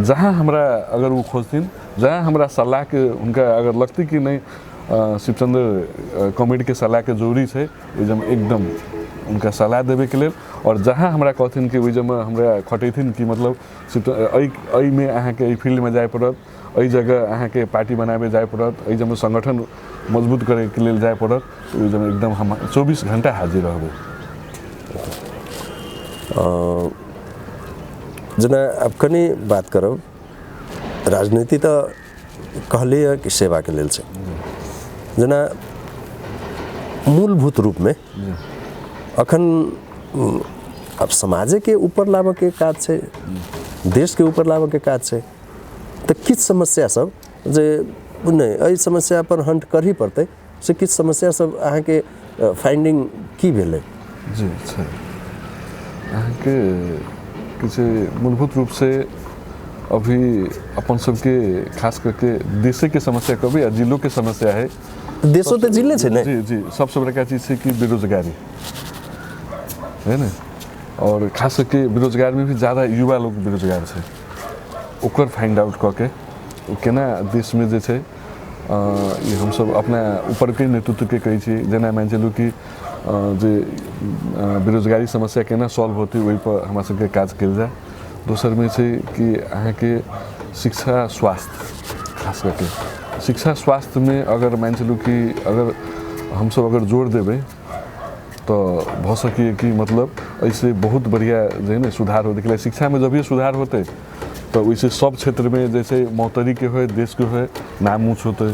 जहाँ हमरा अगर ओ खोजथिन, जहाँ हमरा सलाहके हुनका अगर लगतै कि नहि शिवचंद्र कॉमेडीके सलाहके जरूरी छै, ओहि एकदम उनका सलाह देबैके लेल। और जहाँ हमरा कहथिन कि ओहि जगह हमरा खटेथिन कि मतलब एहिमे अहाँके एहि फील्डमे जाय पड़त, एहि जगह अहाँके पार्टी बनाबै जाय पड़त, एहि जगह संगठन मजबूत करैके लेल जाय पड़त, ओहि जगह एकदम हम 24 घंटा हाजिर रहबै। जेना आब कनि बात करब, राजनीति तऽ कहलियै कि सेवाके लेल छै, जेना मूलभूत रूपमे अखन अब समाजेके ऊपर लाबऽके काज छै, देशके ऊपर लाबऽके काज छै, तऽ किछु समस्या सब जे नहि एहि समस्या पर हंट करही पड़तै, से किछु समस्या सब अहाँके फाइंडिंग की भेलै? जी छै अहाँके किछु मूलभूत रूपसँ अभी अपन सबके खास करके देशेके समस्या कहबै आ जिलोके समस्या है। देशो तऽ जिले छै ने? जी जी, सबसे बड़का चीज छै कि बेरोजगारी है ने, और खास करके बेरोजगार में भी ज़्यादा युवा लोग बेरोजगार छै, ओकर फाइंड आउट कऽ के ओ केना देशमे जे छै ई हमसब अपना ऊपरके नेतृत्वके कहै छी, जेना मानि चलू कि जे बेरोजगारी समस्या केना सॉल्व होतै ओहिपर हमरा सबके काज कयल जाय। दोसरमे छै कि अहाँके शिक्षा स्वास्थ्य, खास करके शिक्षा स्वास्थ्यमे अगर मानि चलू कि अगर हमसब अगर जोर देबै तऽ भऽ सकैए कि मतलब एहिसँ बहुत बढ़िआँ जे है ने सुधार होतै। कैलाकि शिक्षामे जभिए सुधार होतै तऽ ओहिसँ सब क्षेत्रमे जैसे मौतरीके होइ, देशके होइ, नाम ऊँच होतै।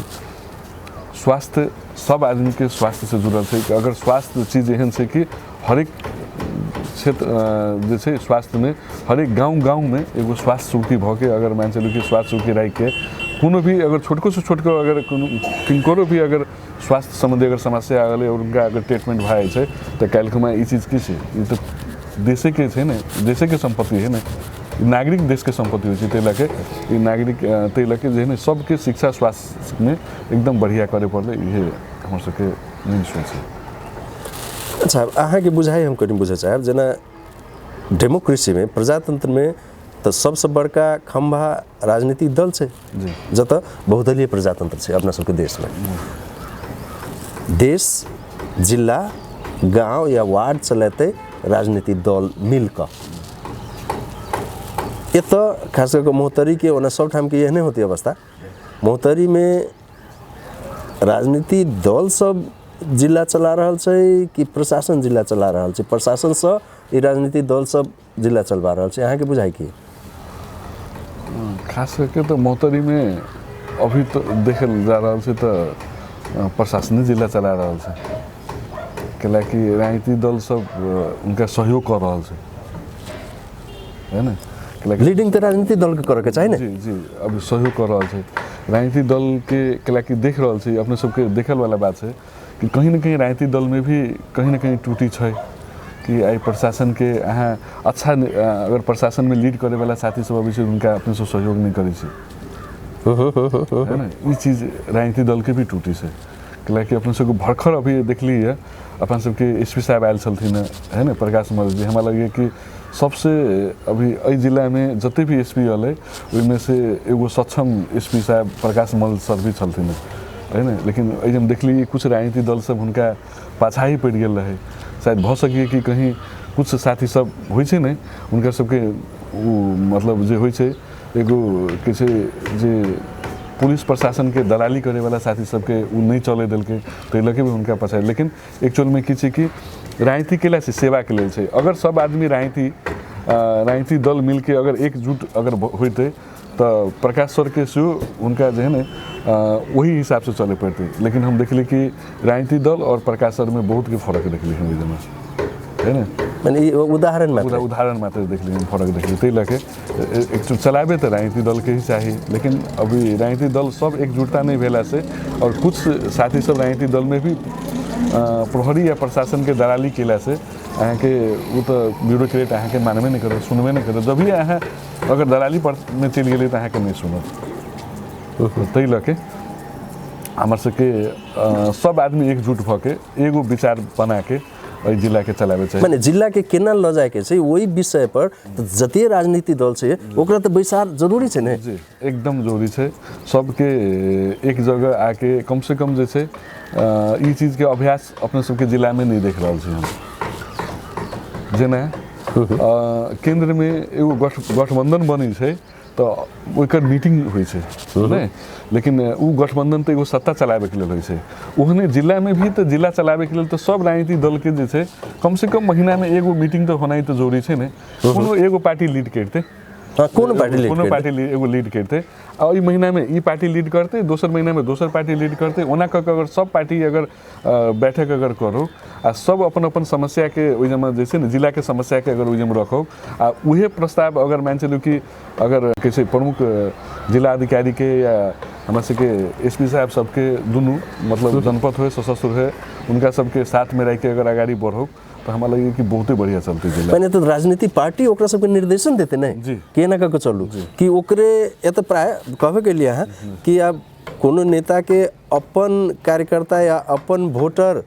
स्वास्थ्य सब आदमीके स्वास्थ्यसँ जुड़ल छै, अगर स्वास्थ्य चीज एहन छै कि हरेक क्षेत्र जे छै स्वास्थ्यमे हरेक गाँव गाँवमे एगो स्वास्थ्य चौकी भऽ के अगर मानि चलू कि स्वास्थ्य चौकी राखिके कोनो भी अगर छोटको से छोटको अगर कोनो किनको भी अगर स्वास्थ्य सम्बन्धी अगर समस्या आ गेलै और उनका अगर ट्रीटमेंट भऽ जाइ छै तऽ काल्हि खुमा ई चीज की छै, ई तऽ देशेके छै ने, देशेके सम्पत्ति है ने, नागरिक देशके सम्पत्ति होइ छै, ताहि लऽ के ई नागरिक ताहि लऽ के जे है ने सबके शिक्षा स्वास्थ्यमे एकदम बढ़िआँ करय पड़लै, इहे हमर सबके मेन सोच है। अच्छा, अहाँके बुझाइ हम कनि बुझऽ चाहब, जेना डेमोक्रेसीमे प्रजातन्त्रमे तऽ सबसँ बड़का खम्भा राजनीतिक दल छै, जतऽ बहुदलीय प्रजातन्त्र छै अपना सबके देशमे। देश, जिला, गाँव या वार्ड चलेतै राजनीतिक दल मिलकऽ। एतऽ खास कऽ महोत्तरीके, ओना सबठामके एहने होतै अवस्था, महोत्तरीमे राजनीतिक दल सब जिला चला रहल छै कि प्रशासन जिला चला रहल छै? प्रशासनसँ ई राजनीतिक दल सब जिला चलबा रहल छै, अहाँके बुझाइ की? खास करके तऽ महोत्तरीमे अभी तऽ देखल जा रहल छै तऽ प्रशासने जिला चला रहल छै, कैलाकि राजनीतिक दल सब उनका सहयोग कऽ रहल छै, है ने? लीडिंग तऽ राजनीतिक दलके करऽके चाही ने? जी जी, अभी सहयोग कऽ रहल छै राजनीतिक दलके, कैलाकि देख रहल छै अपने सबके देखल वाला बात छै कि कहीं न कहीं राजनीतिक दलमे भी कहीं न कहीं त्रुटि छै कि आइ प्रशासनके अहाँ अच्छा अगर प्रशासनमे लीड करैवला साथी सब अबै छै हुनका अपने सब सहयोग नहि करै छै, है ने? ई चीज राजनीतिक दलके भी त्रुटि छै, कैलाकि अपने सबके भरखर अभी देखलियै अपन सबके एस पी साहब आयल छलथिन है ने, प्रकाश मल्ल जी, हमरा लगैए कि सबसे अभी एहि जिलामे जते भी एस पी अलै ओहिमे से एगो सक्षम एस पी साहब प्रकाश मल्ल सर भी छलथिन है ने। लेकिन एहि हम देखलियै कुछ राजनीतिक दल सब हुनका पाछा ही पड़ि गेल रहै, शायद भऽ सकैए कि कहीं कुछ साथी सब होइ छै ने हुनका सबके ओ मतलब जे होइ छै एगो की छै जे पुलिस प्रशासनके दलाली करैवला साथी सबके ओ नहि चलै देलकै, ताहि लऽ के भी हुनका पाछा। लेकिन एक्चुअलमे की छै कि राजनीति केला छै सेवाके लेल छै, अगर सब आदमी राजनीतिक दल मिलके अगर एकजुट अगर होइतै तऽ प्रकाश सरके सेहो हुनका जे है ने ओही हिसाबसँ चलै पड़तै। लेकिन हम देखली कि राजनीतिक दल और प्रकाश सरमे बहुतके फरक देखली हम ओहि है ने। मने ई उदाहरण मात्र। उदाहरण मात्र देखली, हम फरक देखली। ताहि लऽ के एक चलाबे तऽ राजनीतिक दलके ही चाही, लेकिन अभी राजनीतिक दल सब एकजुटता नहि भेला से और कुछ साथी सब राजनीतिक दलमे भी प्रहरी या प्रशासनके दलाली केला से अहाँके ओ तऽ ब्यूरोक्रेट अहाँके मानबे नहि करत, सुनबे नहि करत। जब भी अहाँ अगर दलाली पर मे चलि गेलियै तऽ अहाँके नहि सुनत। ताहि लऽ के हमर सबके सब आदमी एकजुट भऽ के एगो विचार बना के एहि जिलाके चलाबै चाही। मने जिलाके केना लऽ जायके छै ओहि विषय पर तऽ जते राजनीतिक दल छै ओकरा तऽ बैसार जरूरी छै ने। जी एकदम जरूरी छै सबके एक जगह आके कम से कम जे छै ई चीजके अभ्यास अपना सबके जिलामे नहि देख रहल छी हम। जेना केन्द्रमे एगो गठबन्धन बनै छै तऽ ओकर मीटिंग होइ छै नहि, लेकिन ओ गठबन्धन तऽ एगो सत्ता चलाबैके लेल होइ छै। ओहने जिलामे भी तऽ जिला चलाबैके लेल तऽ सब राजनीतिक दलके जे छै कम से कम महीनामे एगो मीटिंग तऽ होनाइ तऽ जरूरी छै ने। कोनो एगो पार्टी लीड करतै, कोनो पार्टी लीड कोनो पार्टी एगो लीड करतै, आ एहि महीनामे ई पार्टी लीड करतै, दोसर महीनामे दोसर पार्टी लीड करतै। ओना कऽ कऽ अगर सब पार्टी अगर बैठक अगर करू आ सब अपन अपन समस्याके ओहिमे जे छै ने जिलाके समस्याके अगर ओहिमे रखो आ उहे प्रस्ताव अगर मानि चलू कि अगर किसी प्रमुख जिला अधिकारीके या हमरा सबके एस पी साहब सबके दुनू मतलब जनपद होए सशस्त्र होए उनका सबके साथमे रहिके अगर अगाडि बढ़ो तऽ हमरा लगैए कि बहुते बढ़िया चलतै जिला। पहिने तऽ राजनीतिक पार्टी ओकरा सबके निर्देशन देते नहि कि एना कऽ के चलू कि ओकरे एतऽ प्राय कहबे केलियै अहाँ कि आब कोनो नेताके अपन कार्यकर्ता या अपन वोटर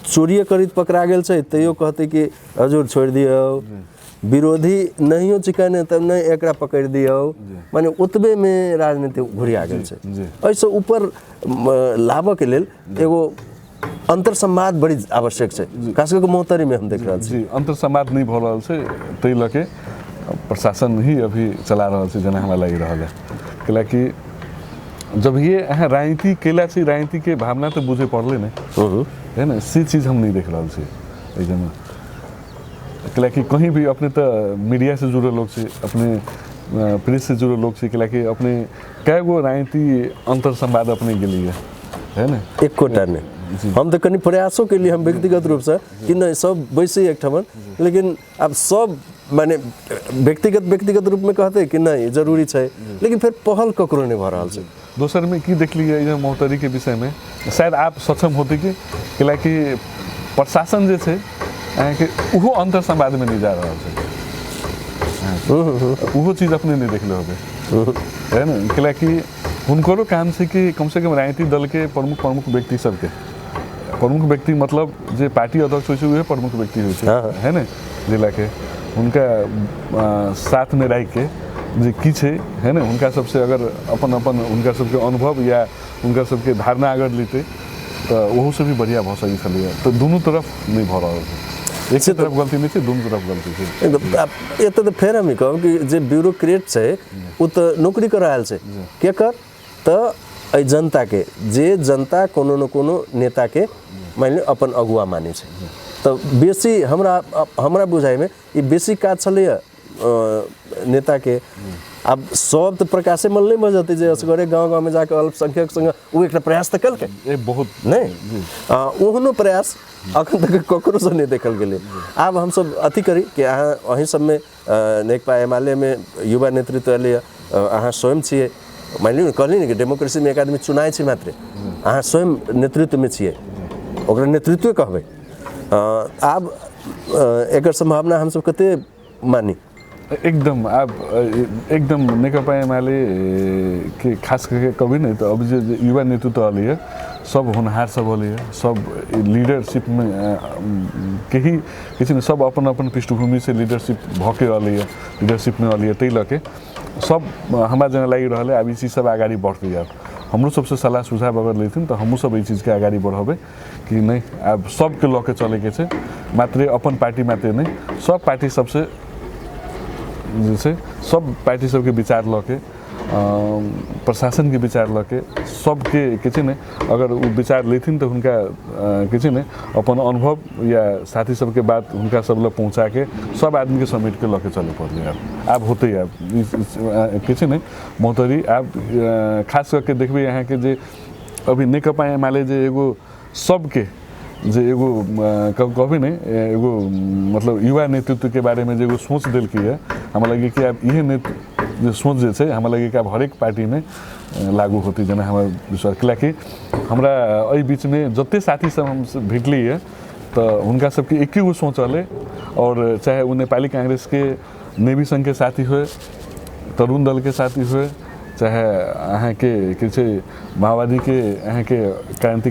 चोरिए करैत पकड़ा गेल छै तैयो कहतै कि हजुर छोड़ि दियौ, विरोधी नहियो चिकने तब नहि एकरा पकड़ि दियौ, माने ओतबेमे राजनीति घुरिया गेल छै। एहिसँ ऊपर लाबऽके लेल एगो अंतरसंवाद बड़ी आवश्यक छै, खास कऽ महोत्तरीमे हम देख रहल छी। जी अंतरसंवाद नहि भऽ रहल छै, ताहि लऽ के प्रशासन ही अभी चला रहल छै जेना हमरा लागि रहल है। कैलाकि जब ये अहाँ राजनीति केला छै राजनीतिके भावना तऽ बुझे पड़लै ने, है ने, से चीज हम नहि देख रहल छी एहिमे। कैलाकि कहीं भी अपने तऽ मीडिया से जुड़ल लोग छै, अपने प्रेस से जुड़ल लोग छै, कैलाकि अपने कए गो राजनीति अंतरसंवाद अपने गेलियै है ने, एकोटा नहि। हम तऽ कनि प्रयासो केलियै हम व्यक्तिगत रूपसँ कि नहि सब बैसै एकठाम, लेकिन आब सब माने व्यक्तिगत व्यक्तिगत रूपमे कहतै कि नहि जरूरी छै, लेकिन फेर पहल ककरो नहि भऽ रहल छै। दोसरमे की देखलियै महोत्तरीके विषयमे शायद आप सक्षम होतै कि कैलाकि प्रशासन जे छै अहाँके ओहो अंतरसंवादमे नहि जा रहल छै, ओहो चीज अपने नहि देखले होबै है ने। कैलाकि हुनकरो काम छै कि कमसँ कम राजनीतिक दलके प्रमुख प्रमुख व्यक्ति सबके, प्रमुख व्यक्ति मतलब जे पार्टी अध्यक्ष होइ छै उहे प्रमुख व्यक्ति होइ छै है ने, जिलाके हुनका साथमे राखिके जे की छै है ने हुनका सबसे अगर अपन अपन हुनका सबके अनुभव या हुनका सबके धारणा अगर लेतै तऽ ओहूसँ भी बढ़िआँ भऽ सकै छलैए। तऽ दुनू तरफ नहि भऽ रहल छै, एक तरफ गलती नहि छै, दुनू तरफ गलती छै। एतऽ तऽ फेर हम कहब कि जे ब्यूरोक्रेट छै ओ तऽ नौकरी कऽ रहल छै, केकर तऽ एहि जनताके, जे जनता कोनो ने कोनो नेताके मानि लिअ अपन अगुआ मानै छै। तऽ बेसी हमरा हमरा बुझाइमे ई बेसी काज छलैए नेताके। आब सब तऽ प्रकाशे मल नहि भऽ जेतै जे असगरे गाँव गाँवमे जाकऽ अल्पसंख्यक सङ्ग ओ एकटा प्रयास तऽ केलकै बहुत नहि, ओहनो प्रयास अखन तक ककरोसँ नहि देखल गेलै। आब हमसब अथी करी कि अहाँ अहीं सबमे नेकपा एमालेमे युवा नेतृत्व एलैए, अहाँ स्वयं छियै, मानि लियौ ने कहली ने कि डेमोक्रेसीमे एक आदमी चुनाइ छै मात्रे, अहाँ स्वयं नेतृत्वमे छियै, ओकरा नेतृत्वे कहबै। आब एकर सम्भावना हमसब कते मानी? एकदम आब एकदम नेकपा एमाले के खास करके कभी नहीं तो अब जे युवा नेतृत्व अलैए सब होनहार सब अलैए, सब लीडरशिपमे के ही किछु ने सब अपन अपन पृष्ठभूमिसँ लीडरशिप भऽ के अलैए, लीडरशिपमे अलैए, ताहि लऽ के सब हमरा जेना लागि रहल है आब ई चीज सब अगाडि बढ़तै। आब हमरो सबसँ सलाह सुझाव अगर लेथिन तऽ हमहूँ सब एहि चीजके अगाडि बढ़ेबै कि नहि आब सबके लऽ के चलैके छै, मात्रे अपन पार्टी मात्रे नहि, सब पार्टी सबसँ जे छै सब पार्टी सबके विचार लऽ के प्रशासनके विचार लऽ के सबके के छै ने अगर ओ विचार लेथिन तऽ हुनका के छै ने अपन अनुभव या साथी सबके बात हुनका सब लग पहुँचाके सब आदमीके समेटके लऽ के चलऽ पड़लै। आब आब होतै आब के छै ने महोत्तरी आब खास करके देखबै अहाँके जे अभी नेकपा एमाले जे एगो सबके जे एगो कहबै ने एगो मतलब युवा नेतृत्वके बारेमे जे एगो सोच देलकै हमरा लगैए कि आब इहे नेतृत्व जे सोच जे छै हमरा लगैए कि आब हरेक पार्टीमे लागू होतै जेना हमरा विश्वास। कैलाकि हमरा एहि बीचमे जते साथी सब हम भेटलियै तऽ हुनका सबके एके गो सोच रहलै, और चाहे ओ नेपाली कांग्रेसके नेवी संघके साथी होय, तरुण दलके साथी होय, चाहे अहाँके की छै माओवादीके अहाँके क्रांति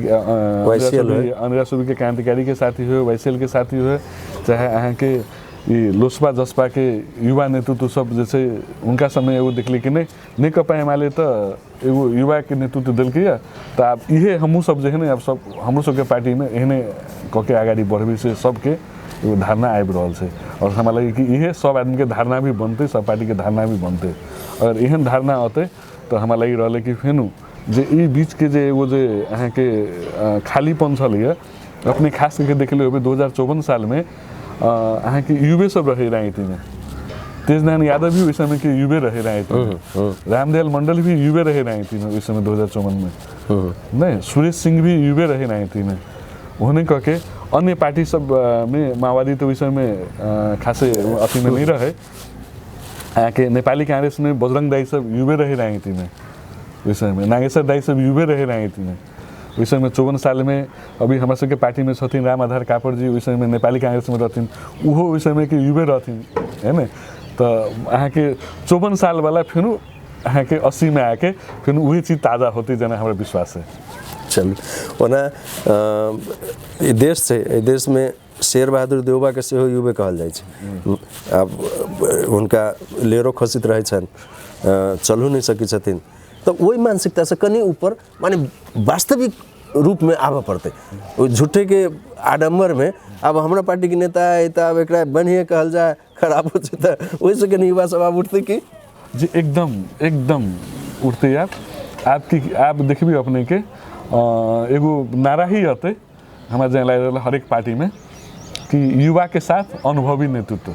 अनुरा सुबीके क्रांतिकारीके साथी होय, वाईसीएल के साथी होय, चाहे अहाँके ई लोसपा जसपाके युवा नेतृत्व सब जे छै हुनका सबमे एगो देखली कि नहि नेकपा एमाले तऽ एगो युवाके नेतृत्व देलकै तऽ आब इहे हमहूँ सब जे है ने आब सब हमरो सबके पार्टीमे एहने कऽ के अगाडि बढ़बै से सबके एगो धारणा आबि रहल छै। और हमरा लगैए कि इहे सब आदमीके धारणा भी बनतै, सब पार्टीके धारणा भी बनतै। अगर एहन धारणा अतै तऽ हमरा लागि रहल है कि फेनु जे ई बीचके जे एगो जे अहाँके खालीपन छलैए अपने खास करके देखले होबै 2054 सालमे अहाँके युवे सब रहै राजनीतिमे, तेजनारायण यादव भी ओहि समयके युवे रहे राजनीतिमे, रामदयाल मंडल भी युवे रहे राजनीतिमे ओहि समय 2054 में, नहीं सुरेश सिंह भी युवे रहे राजनीतिमे। ओहने कऽ के अन्य पार्टी सब में माओवादी तऽ ओहि समयमे खासे अथीमे नहीं रहे, अहाँके नेपाली कांग्रेसमे बजरंग दाई सब युवे रहे राजनीतिमे ओहि समयमे, नागेश्वर दाई सब युवे रहे राजनीतिमे ओहि समयमे। 54 सालमे अभी हमरा सबके पार्टीमे छथिन राम आधार कापर जी, ओहि समयमे नेपाली कांग्रेसमे रहथिन, ओहो ओहि समयके युवे रहथिन है ने। तऽ अहाँके 54 सालवला फेनु अहाँके 80मे आके फेनु वही चीज ताजा होतै जेना हमरा विश्वास है। चलू ओना ई देश छै, एहि देशमे शेर बहादुर देउबाके सेहो युवे कहल जाइ छै। आब हुनका लेरो खसित रहै छनि, चलू नहि सकै छथिन, तऽ ओहि मानसिकतासँ कनि ऊपर माने वास्तविक रूपमे आबऽ पड़तै। ओहि झूठेके आडम्बरमे आब हमरा पार्टीके नेता है तऽ आब एकरा बढ़िएँ कहल जाय, खराब हो छै तऽ ओहिसँ कनि युवा सब आब उठतै कि जी एकदम एकदम उठतै। आब आब की आब देखबी अपनेके एगो नारा ही अतै हमरा जेना लागि रहल हरेक पार्टीमे कि युवाके साथ अनुभवी नेतृत्व,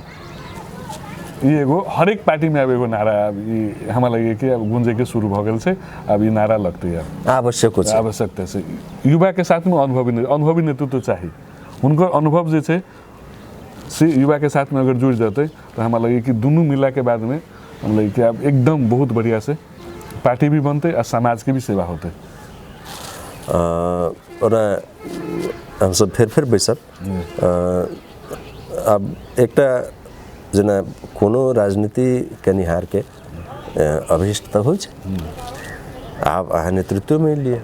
ई एगो हरेक पार्टीमे आब एगो नारा आब ई हमरा लगैए कि आब गूंजैके शुरू भऽ गेल छै, आब ई नारा लगतै आब आवश्यक छै, आवश्यकता छै युवाके साथमे अनुभवी नेतृत्व चाही। हुनकर अनुभव जे छै से युवाके साथमे अगर जुड़ि जेतै तऽ हमरा लगैए कि दुनू मिलाके बादमे हमरा लगैए कि आब एकदम बहुत बढ़िआँसँ पार्टी भी बनतै आ समाजके भी सेवा होतै। ओना हमसब फेर फेर बैसब। आब एकटा जेना कोनो राजनीति केनिहारके अभीष्ट तऽ होइ छै, आब अहाँ नेतृत्वमे एलियै,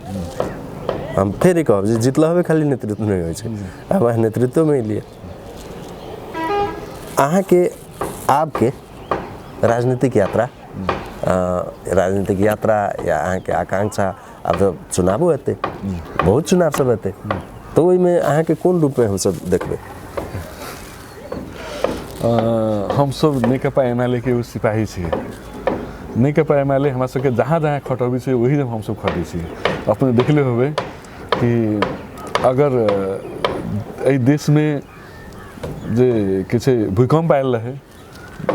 हम फेर ई कहब जे जितला होबे खाली नेतृत्व नहि होइ छै, आब अहाँ नेतृत्वमे एलियै, अहाँके आबके राजनीतिक यात्रा या अहाँके आकांक्षा, आब तऽ चुनावो एतै, बहुत चुनाव सब एतै, तऽ ओहिमे अहाँके कोन रूपमे हमसब देखबै? हमसब नेकपा एमाले के एगो सिपाही छियै। नेकपा एमाले हमरा सबके जहाँ जहाँ खटबै छै ओही हमसब खटै छियै। अपने देखले होबै कि अगर एहि देशमे जे की छै भूकम्प आयल रहै,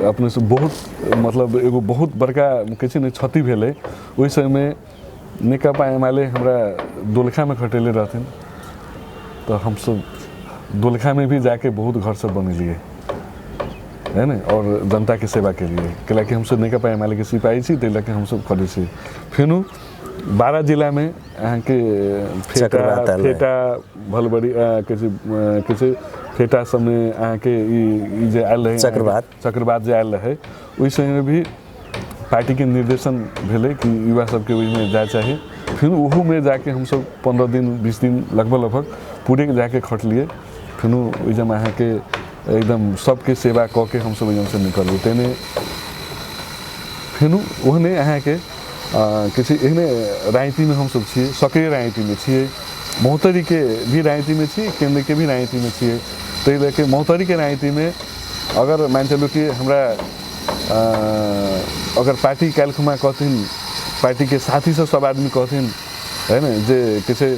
अपने सब बहुत मतलब एगो बहुत बड़का कहै छै ने क्षति भेलै, ओहि समयमे नेकपा एमाले हमरा दोलखामे खटेले रहथिन, तऽ हमसब दोलखामे भी जाके बहुत घर सब बनेलियै है ने, और जनताके सेवा केलियै। कैलाकि हमसब नेकपा एमाले के सिपाही छी, ताहि लऽ कऽ हमसब करै छी। फेनु 12 जिलामे अहाँके फेटा भलबड़ी कहै छै फेटा सबमे अहाँके ई जे आयल रहै चक्रवात जे आयल रहै, ओहि समयमे भी पार्टीके निर्देशन भेलै कि युवा सबके ओहिमे जाय चाही। फिर ओहूमे जाके हमसब 15 दिन 20 दिन लगभग लगभग पूरे जाके खटलियै। फेनु ओहिजम अहाँके एकदम सबके सेवा कऽ के हमसब ओहिजमसँ निकललियै। ताहिमे फेनु ओहने अहाँके किछु एहने राजनीतिमे हमसब छियै, सक्रिय राजनीतिमे छियै, महोत्तरीके भी राजनीतिमे छियै, केन्द्रके भी राजनीतिमे छियै। ताहि लऽ के महोत्तरीके राजनीतिमे अगर मानि चलू कि हमरा अगर पार्टी काल्हिखुमा कहथिन, पार्टीके साथी सब सब आदमी कहथिन है ने जे कि छै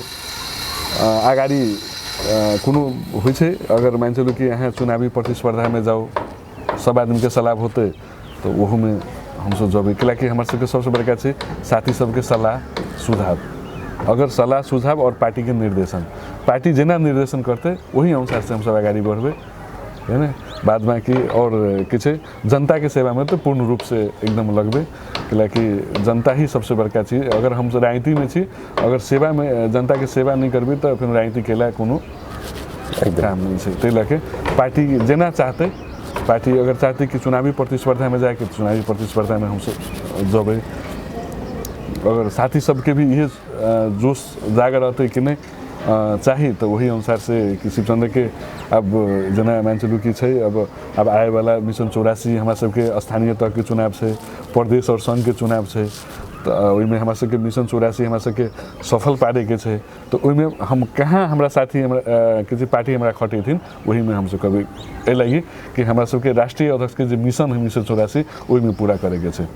अगाडि कोनो होइ छै, अगर मानि चलू कि अहाँ चुनावी प्रतिस्पर्धामे जाउ, सब आदमीके सलाह होतै तऽ ओहूमे हमसब जेबै। कैलाकि हमर सबके सबसँ बड़का छै साथी सबके सलाह सुझाव। अगर सलाह सुझाव आओर पार्टीके निर्देशन, पार्टी जेना निर्देशन करतै ओही अनुसारसँ हमसब अगाडि बढ़बै, है ने। बाद बाकी आओर की छै, जनताके सेवामे तऽ पूर्ण रूपसँ एकदम लगबै, कैलाकि जनता ही सबसँ बड़का चीज। अगर हम राजनीतिमे छी, अगर सेवामे जनताके सेवा नहि करबै तऽ फेर राजनीति केला कोनो काम नहि छै। ताहि लऽ के पार्टी जेना चाहतै, पार्टी अगर चाहतै कि चुनावी प्रतिस्पर्धामे जाइके, चुनावी प्रतिस्पर्धामे हमसब जबै। अगर साथी सबके भी इहे जोश जागर रहतै कि नहि चाही, तऽ ओही अनुसार से कि शिवचंद्र के अब जेना मान चलू कि छै, अब आएवाला मिशन 84 हमरा सबके स्थानीय तहके चुनाव छै, प्रदेश और संघके चुनाव छै, तऽ ओहिमे हमरा सबके मिशन 84 हमरा सबके सफल पारैके छै। तऽ ओहिमे हम कहाँ हमरा साथी हमरा के जे पार्टी हमरा खटेथिन ओहिमे हमसब कभी एहि लागि कि हमरा सबके राष्ट्रीय अध्यक्षके जे मिशन है मिशन 84 ओहिमे पूरा करैके छै।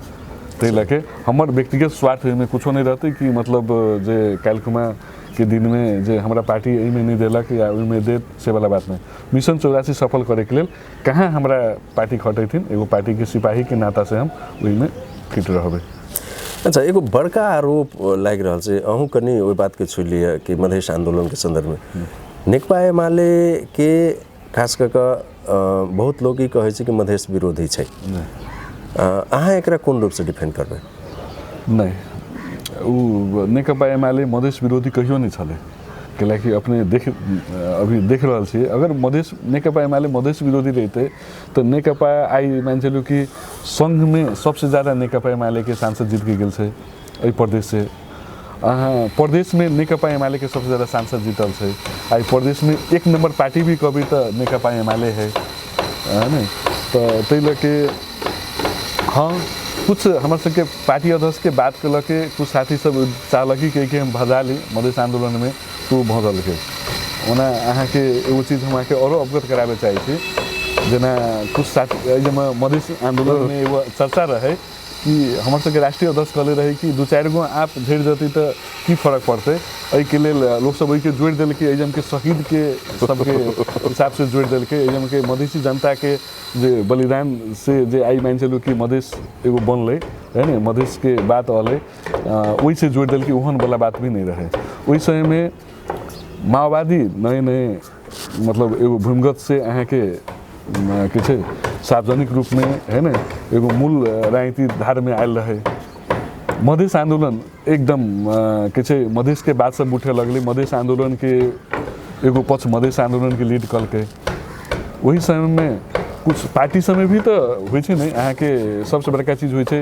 ताहि लऽ के हमर व्यक्तिगत स्वार्थ ओहिमे कुछो नहि रहतै कि मतलब जे काल्हिखुमा के दिनमे जे हमरा पार्टी एहिमे नहि देलक या ओहिमे देत, से वाला बात नहि। मिशन 84 सफल करैके लेल कहाँ हमरा पार्टी खटेथिन, एगो पार्टीके सिपाहीके नातासँ हम ओहिमे फिट रहबै। अच्छा, एगो बड़का आरोप लागि रहल छै, अहूँ कनि ओहि बातके छुइ लिअ कि मधेश आन्दोलनके सन्दर्भमे नेकपा एमाले के खास कऽ कऽ बहुत लोक ई कहै छै कि मधेश विरोधी छै, अहाँ एकरा कोन रूपसँ डिफेंड करबै? नहि, ओ नेकपा एमाले मधेश विरोधी कहियो नहि छलै, कैलाकि अपने देख अभी देख रहल छियै। अगर मधेश नेकपा एमाले मधेश विरोधी रहितै तऽ नेकपा आइ मानि चलू कि सङ्घमे सबसँ ज्यादा नेकपा एमालेके सांसद जीतके गेल छै एहि प्रदेशसँ। अहाँ प्रदेशमे नेकपा एमालेके सबसँ ज्यादा सांसद जीतल छै। आइ प्रदेशमे एक नम्बर पार्टी भी कहबै तऽ नेकपा एमाले है, है ने। तऽ ताहि लऽ के हाँ, कुछ हमर सबके पार्टी अध्यक्षके बातके लऽ के कुछ साथी सब चाहलक कि हम भजा ली मधेश आन्दोलनमे, तऽ ओ भजलकै। ओना अहाँके एगो चीज हम अहाँके आओरो अवगत कराबय चाहै छी, जेना कुछ साथी एहिमे मधेश आन्दोलनमे एगो चर्चा रहै कि हमर सबके राष्ट्रीय अध्यक्ष कहले रहै कि 2-4 गो आप झड़ि जेतै तऽ की फरक पड़तै, एहिके लेल लोकसब ओहिके जोड़ि देलकै, एहिजमके शहीदके सबके हिसाबसँ जोड़ि देलकै, एहिजमके मधेसी जनताके जे बलिदान से जे आइ मानि चलू कि मधेश एगो बनलै, है ने, मधेशके बात अलै, ओहिसँ जोड़ि देलकै, ओहन वाला बात भी नहि रहै। ओहि समयमे माओवादी नए नए मतलब एगो भूमिगत से अहाँके के छै सार्वजनिक रूपमे, है ने, एगो मूल राजनीति धारमे आयल रहै। मधेश आन्दोलन एकदम के छै मधेशके बात सब उठे लगलै, मधेश आन्दोलनके एगो पक्ष मधेश आन्दोलनके लीड कलकै। ओहि समयमे कुछ पार्टी सबमे भी तऽ होइ छै ने, अहाँके सबसँ बड़का चीज होइ छै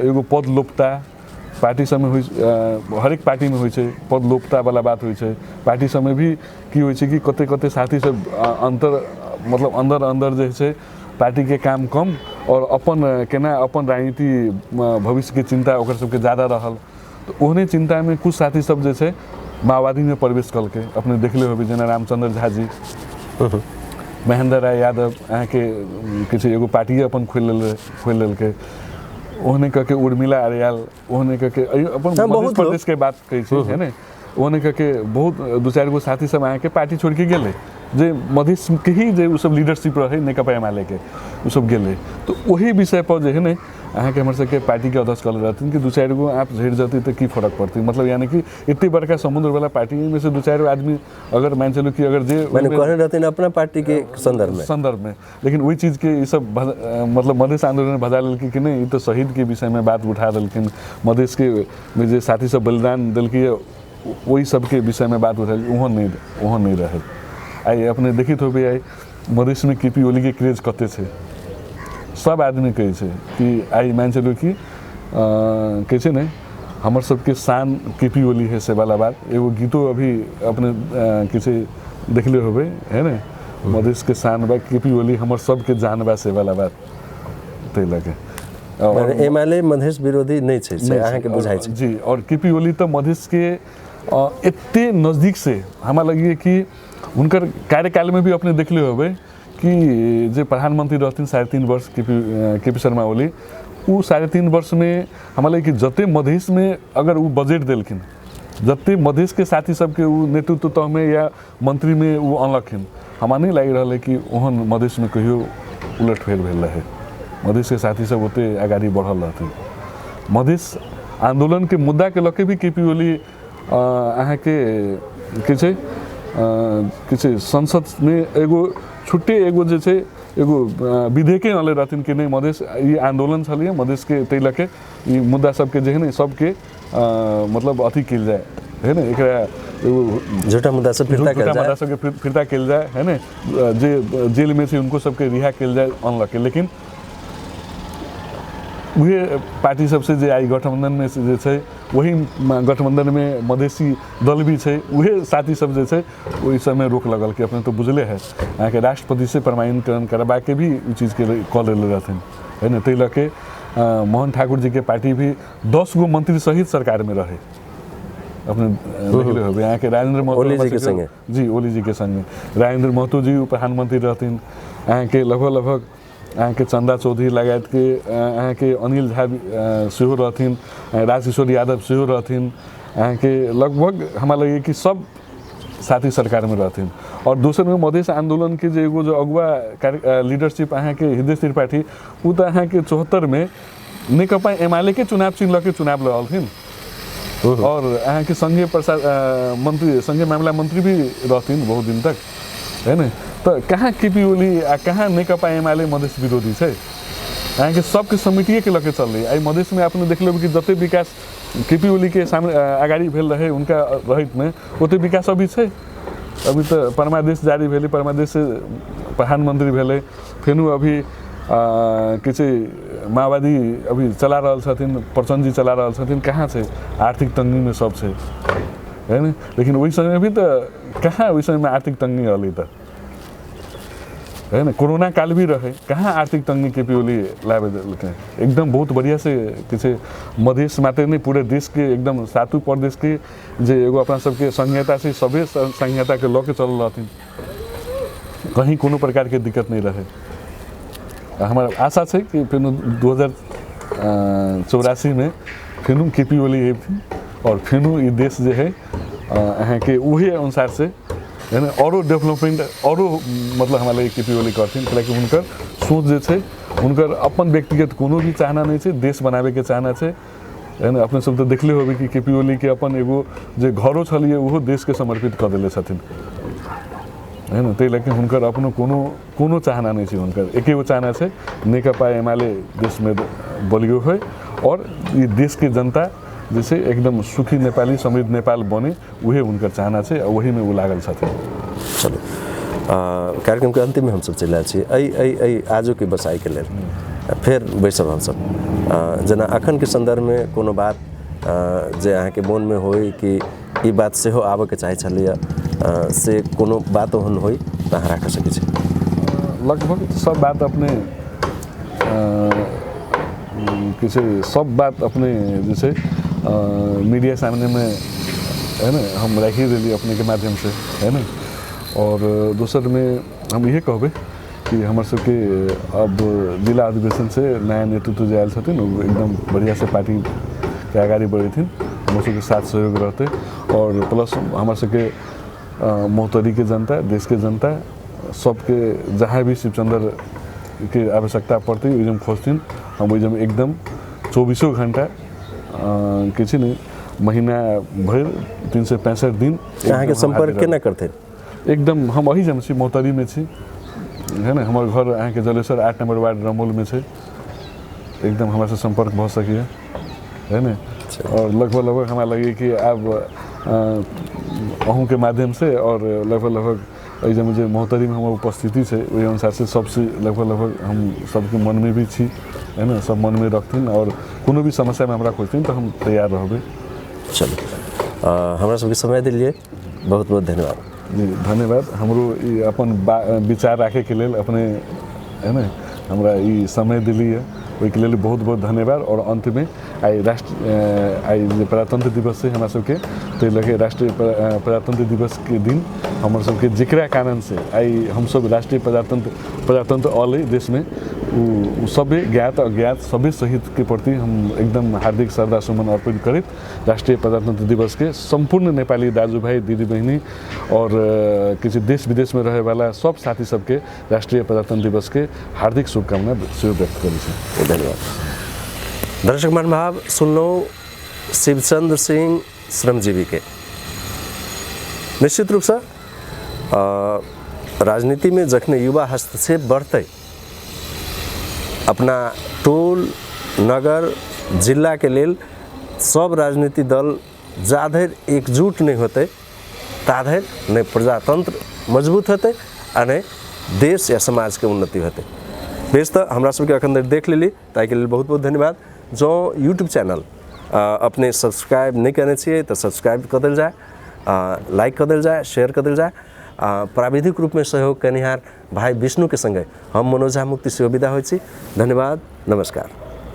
एगो पद लोपता। पार्टी सबमे होइ, हरेक पार्टीमे होइ छै पद लोपता वाला बात होइ छै। पार्टी सबमे भी की होइ छै कि कते कते साथी सब अंतर मतलब अंदर अंदर जे छै पार्टीके काम कम और अपन केना अपन राजनीति भविष्यके चिंता ओकर सबके ज़्यादा रहल। तऽ ओहने चिंतामे कुछ साथी सब जे छै माओवादीमे प्रवेश कलकै। अपने देखले होबै जेना रामचंद्र झा जी, महेंद्र राय यादव अहाँके किछु एगो पार्टिए अपन खोलि लेलकै। ओहने कऽ के उर्मिला आर्याल, ओहने कऽ के अपन मध्य प्रदेश के बात कहै छी, है ने, ओहने कऽ के बहुत 2-4 गो साथी सब अहाँके पार्टी छोड़ि के गेलै, जे मधेश के ही जे ओसब लीडरशिप रहै नेकपा एमाले के, ओसब गेलै। तऽ ओही विषय पर जे है ने अहाँके हमर सबके पार्टीके अध्यक्ष कहले रहथिन कि 2-4 गो आप झड़ि जेतै तऽ की फरक पड़तै, मतलब यानी कि एते बड़का समुद्रवला पार्टीमे से 2-4 आदमी अगर मानि चलू कि अगर जे माने कहने रहथिन अपना पार्टी के संदर्भ में, लेकिन वही चीज के ई सब मतलब मधेश आंदोलन में भजा लेलकै कि नहीं, ई तो शहीद के विषय में बात उठा देलखिन, मधेश के में जे साथी सब बलिदान देलकै वही सबके विषय में बात उठा, ओहन नहीं रहे। आइ अपने देखित होबै आइ मधेश में केपी ओली के क्रेज कते छै, सब आदमी कहै छै कि आइ मानि चलू कि कहै छै ने हमर सबके शान केपी ओली है से वाला बात। एगो गीतो अभी अपने के छै देखले होबै, है ने, मधेश के शान बा केपी ओली हमर सबके जान बा से वाला बात। ताहि लऽ के एमाले मधेश विरोधी नहि छै से अहाँके बुझाइ छै जी। और केपी ओली तऽ मधेश के एते नजदीक से हमरा लगैए कि हुनकर कार्यकाल में भी अपने देखले होबै कि जे प्रधानमंत्री रहथिन 3.5 वर्ष केपी शर्मा ओली, ओ 3.5 वर्ष में हमरा लगैए कि जते मधेश में अगर ओ बजट देलखिन, जते मधेश के साथी सबके ओ नेतृत्व तहमे या मंत्री में ओ अनलखिन, हमरा नहीं लागि रहल है कि ओहन मधेश में कहियो उलटफेर भेल रहे। मधेश के साथी सब ओते अगाडि बढ़ल रहथिन। मधेश आंदोलन के मुद्दा के लऽ के भी केपी ओली अहाँके की छै की छै संसदमे एगो छुट्टे एगो जे छै एगो विधेयके अनले रहथिन कि नहि मधेश ई आन्दोलन छलियै मधेशके ताहि लऽ के ई मुद्दा सबके जे है ने सबके मतलब अथी कयल जाय है ने, एकरा एगो झूठा मुद्दा सब फिरता झूठा मुद्दा सबके फिरता कयल जाय है ने, जे जेलमे छै उनको सबके रिहा कयल जाय अनलक। लेकिन उहे पार्टी सबसे जे आइ गठबंधन में जे छै वही गठबंधन में मधेसी दल भी छै, उहे साथी सब जे छै ओहि समय रोक लगल कि अपने तो बुझले है अहाँके राष्ट्रपति से प्रमाणीकरण करबाके भी ओ चीजके कऽ लेले रहथिन है ने। ताहि लऽ के मोहन ठाकुर जी के पार्टी भी 10 गो मंत्री सहित सरकार में रहे, अपने देखले होबै अहाँके राजेंद्र महतो ओली जी के संगे, जी ओली जी के संगे राजेंद्र महतो जी प्रधानमंत्री रहथिन, अहाँके लगभग लगभग अहाँके चंदा चौधरी लगायतके अहाँके अनिल झा सेहो रहथिन, राजकिशोर यादव सेहो रहथिन, अहाँके लगभग हमरा लगैए कि सब साथी सरकारमे रहथिन। और दोसरमे मधेश आन्दोलनके जे एगो जो अगुआ लीडरशिप अहाँके हृदय त्रिपाठी ओ तऽ अहाँके 74 में नेकपा एमाले के चुनाव चिन्ह लऽ के चुनाव लड़लथिन और अहाँके संघीय प्रसाद मंत्री संघीय मामला मंत्री भी रहथिन बहुत दिन तक है ने। तऽ कहाँ केपी ओली आ कहाँ नेकपा एमाले मधेश विरोधी छै, अहाँके सबके समितिएके लऽ के चललै। आइ मधेशमे अपने देख लेबै कि जते विकास केपी ओलीके सामने अगाडि भेल रहै उनका रहैतमे ओते विकास अभी छै। अभी तऽ परमादेश जारी भेलै, परमादेश प्रधानमंत्री भेलै, फेनु अभी की छै माओवादी अभी चला रहल छथिन, प्रचण्ड जी चला रहल छथिन, कहाँ छै आर्थिक तंगीमे सब छै है ने। लेकिन ओहि समय भी तऽ कहाँ ओहि समयमे आर्थिक तंगी रहलै तऽ है ने, कोरोना काल भी रहे, कहाँ आर्थिक तंगी के ओली लाबे देलकै। एकदम बहुत बढ़िया से की छै मधेश मात्र नहि पूरे देशके एकदम सातू प्रदेशके जे एगो अपना सबके संहिता छै सभे संहिताके लऽ के चलल रहथिन, कहीं कोनो प्रकारके दिक्कत नहि रहै। हमर आशा छै कि फेर 2084 में फेनु केपी ओली अयथिन और फेनु ई देश जे है अहाँके उहे अनुसार से है ने औरो डेवलपमेंट औरो मतलब हमरा लगैए केपी ओली करथिन, कैलाकि हुनकर सोच जे छै हुनकर अपन व्यक्तिगत कोनो भी चाहना नहि छै, देश बनाबैके चाहना छै है ने। अपने सब तऽ देखले होबै कि केपी ओली के अपन एगो जे घरो छलियै ओहो देशके समर्पित कऽ देले छथिन है ने। ताहि लऽ के हुनकर अपनो कोनो कोनो चाहना नहि छै, हुनकर एकेगो चाहना छै नेकपा एमाले देशमे बलियो होइ और ई देशके जनता जे छै एकदम सुखी नेपाली समृद्ध नेपाल बने, उहे हुनकर चाहना छै आ ओहीमे ओ लागल छथिन। चलू कार्यक्रमके अन्तिममे हमसब चलि आयल छी एहि एहि एहि आजुके बसाइके लेल फेर बैसब हमसब। जेना अखनके सन्दर्भमे कोनो बात जे अहाँके मोनमे होइ कि ई बात सेहो आबऽके चाहै छलैए से कोनो बात ओहन होइ तऽ अहाँ राखि सकै छी। लगभग सब बात अपने की छै सब बात अपने जे छै मीडिया सामनेमे है ने हम राखि देलियै अपनेके माध्यमसँ है ने। और दोसरमे हम इहे कहबै कि हमर सबके अब जिला अधिवेशन से नया नेतृत्व जे आयल छथिन ओ एकदम बढ़िआँसँ पार्टीके अगाडि बढ़ेथिन, हमर सबके साथ सहयोग रहतै। और प्लस हमर सबके महोत्तरीके जनता देशके जनता सबके जहाँ भी शिवचंद्र के आवश्यकता पड़तै ओहि खोजथिन, हम ओहि एकदम 24 घंटा के छै ने महीना भरि 365 दिन अहाँके सम्पर्क केना करथिन? एकदम हम अही जम छी महोत्तरीमे छी है ने, हमर घर अहाँके जलेश्वर 8 नंबर वार्ड रमौलमे छै, एकदम हमरासँ सम्पर्क भऽ सकैए है ने। और लगभग लगभग हमरा लगैए कि आब अहूँके माध्यमसँ और लगभग लगभग एहि जे महोत्तरीमे हमर उपस्थिति छै ओहि अनुसारसँ सबसँ लगभग लगभग हम सबके मनमे भी छी है ने, सब मनमे रखथिन और कोनो भी समस्यामे हमरा खोजथिन तऽ हम तैयार रहबै। चलू हमरा सबके समय देलियै, बहुत बहुत धन्यवाद। जी धन्यवाद, हमरो ई अपन विचार राखैके लेल अपने है ने हमरा ई समय देलियै ओहिके लेल बहुत बहुत धन्यवाद। और अंतमे आइ राष्ट्र आइ जे प्रजातंत्र दिवस छै हमरा सबके ताहि लऽ के राष्ट्रीय प्रजातंत्र दिवसके दिन हमर सबके जकरा कारणसँ आइ हमसब राष्ट्रीय प्रजातंत्र अलै देशमे ओ सभे ज्ञात अज्ञात सभे शहीदके प्रति हम एकदम हार्दिक श्रद्धा सुमन अर्पित करैत राष्ट्रीय प्रजातंत्र दिवसके सम्पूर्ण नेपाली दाजुभाइ दिदीबहिनी और किछु देश विदेशमे रहैवाला सब साथी सबके राष्ट्रीय प्रजातंत्र दिवसके हार्दिक शुभकामना सेहो व्यक्त करै छी। धन्यवाद। दर्शक महानुभाव, सुनलहुँ शिवचंद्र सिंह श्रमजीवीके निश्चित रूपसँ राजनीतिमे जखने युवा हस्तक्षेप बढ़तै, अपना टोल नगर जिलाके लेल सब राजनीतिक दल जाधरि एकजुट नहि होतै ताधरि नहि प्रजातंत्र मजबूत हेतै आ नहि देश या समाजके उन्नति हेतै। बेस, तऽ हमरा सबके एखन धरि देख लेली ताहिके लेल बहुत बहुत धन्यवाद। जँ यूट्यूब चैनल अपने सब्सक्राइब नहि केने छियै तऽ सब्सक्राइब कऽ देल जाय, लाइक कऽ देल जाय, शेयर कऽ देल जाय। प्राविधिक रूपमे सहयोग कयनिहार भाइ विष्णुके सङ्गे हम मनोज झा मुक्ति सेहो विदा होइ छी। धन्यवाद, नमस्कार।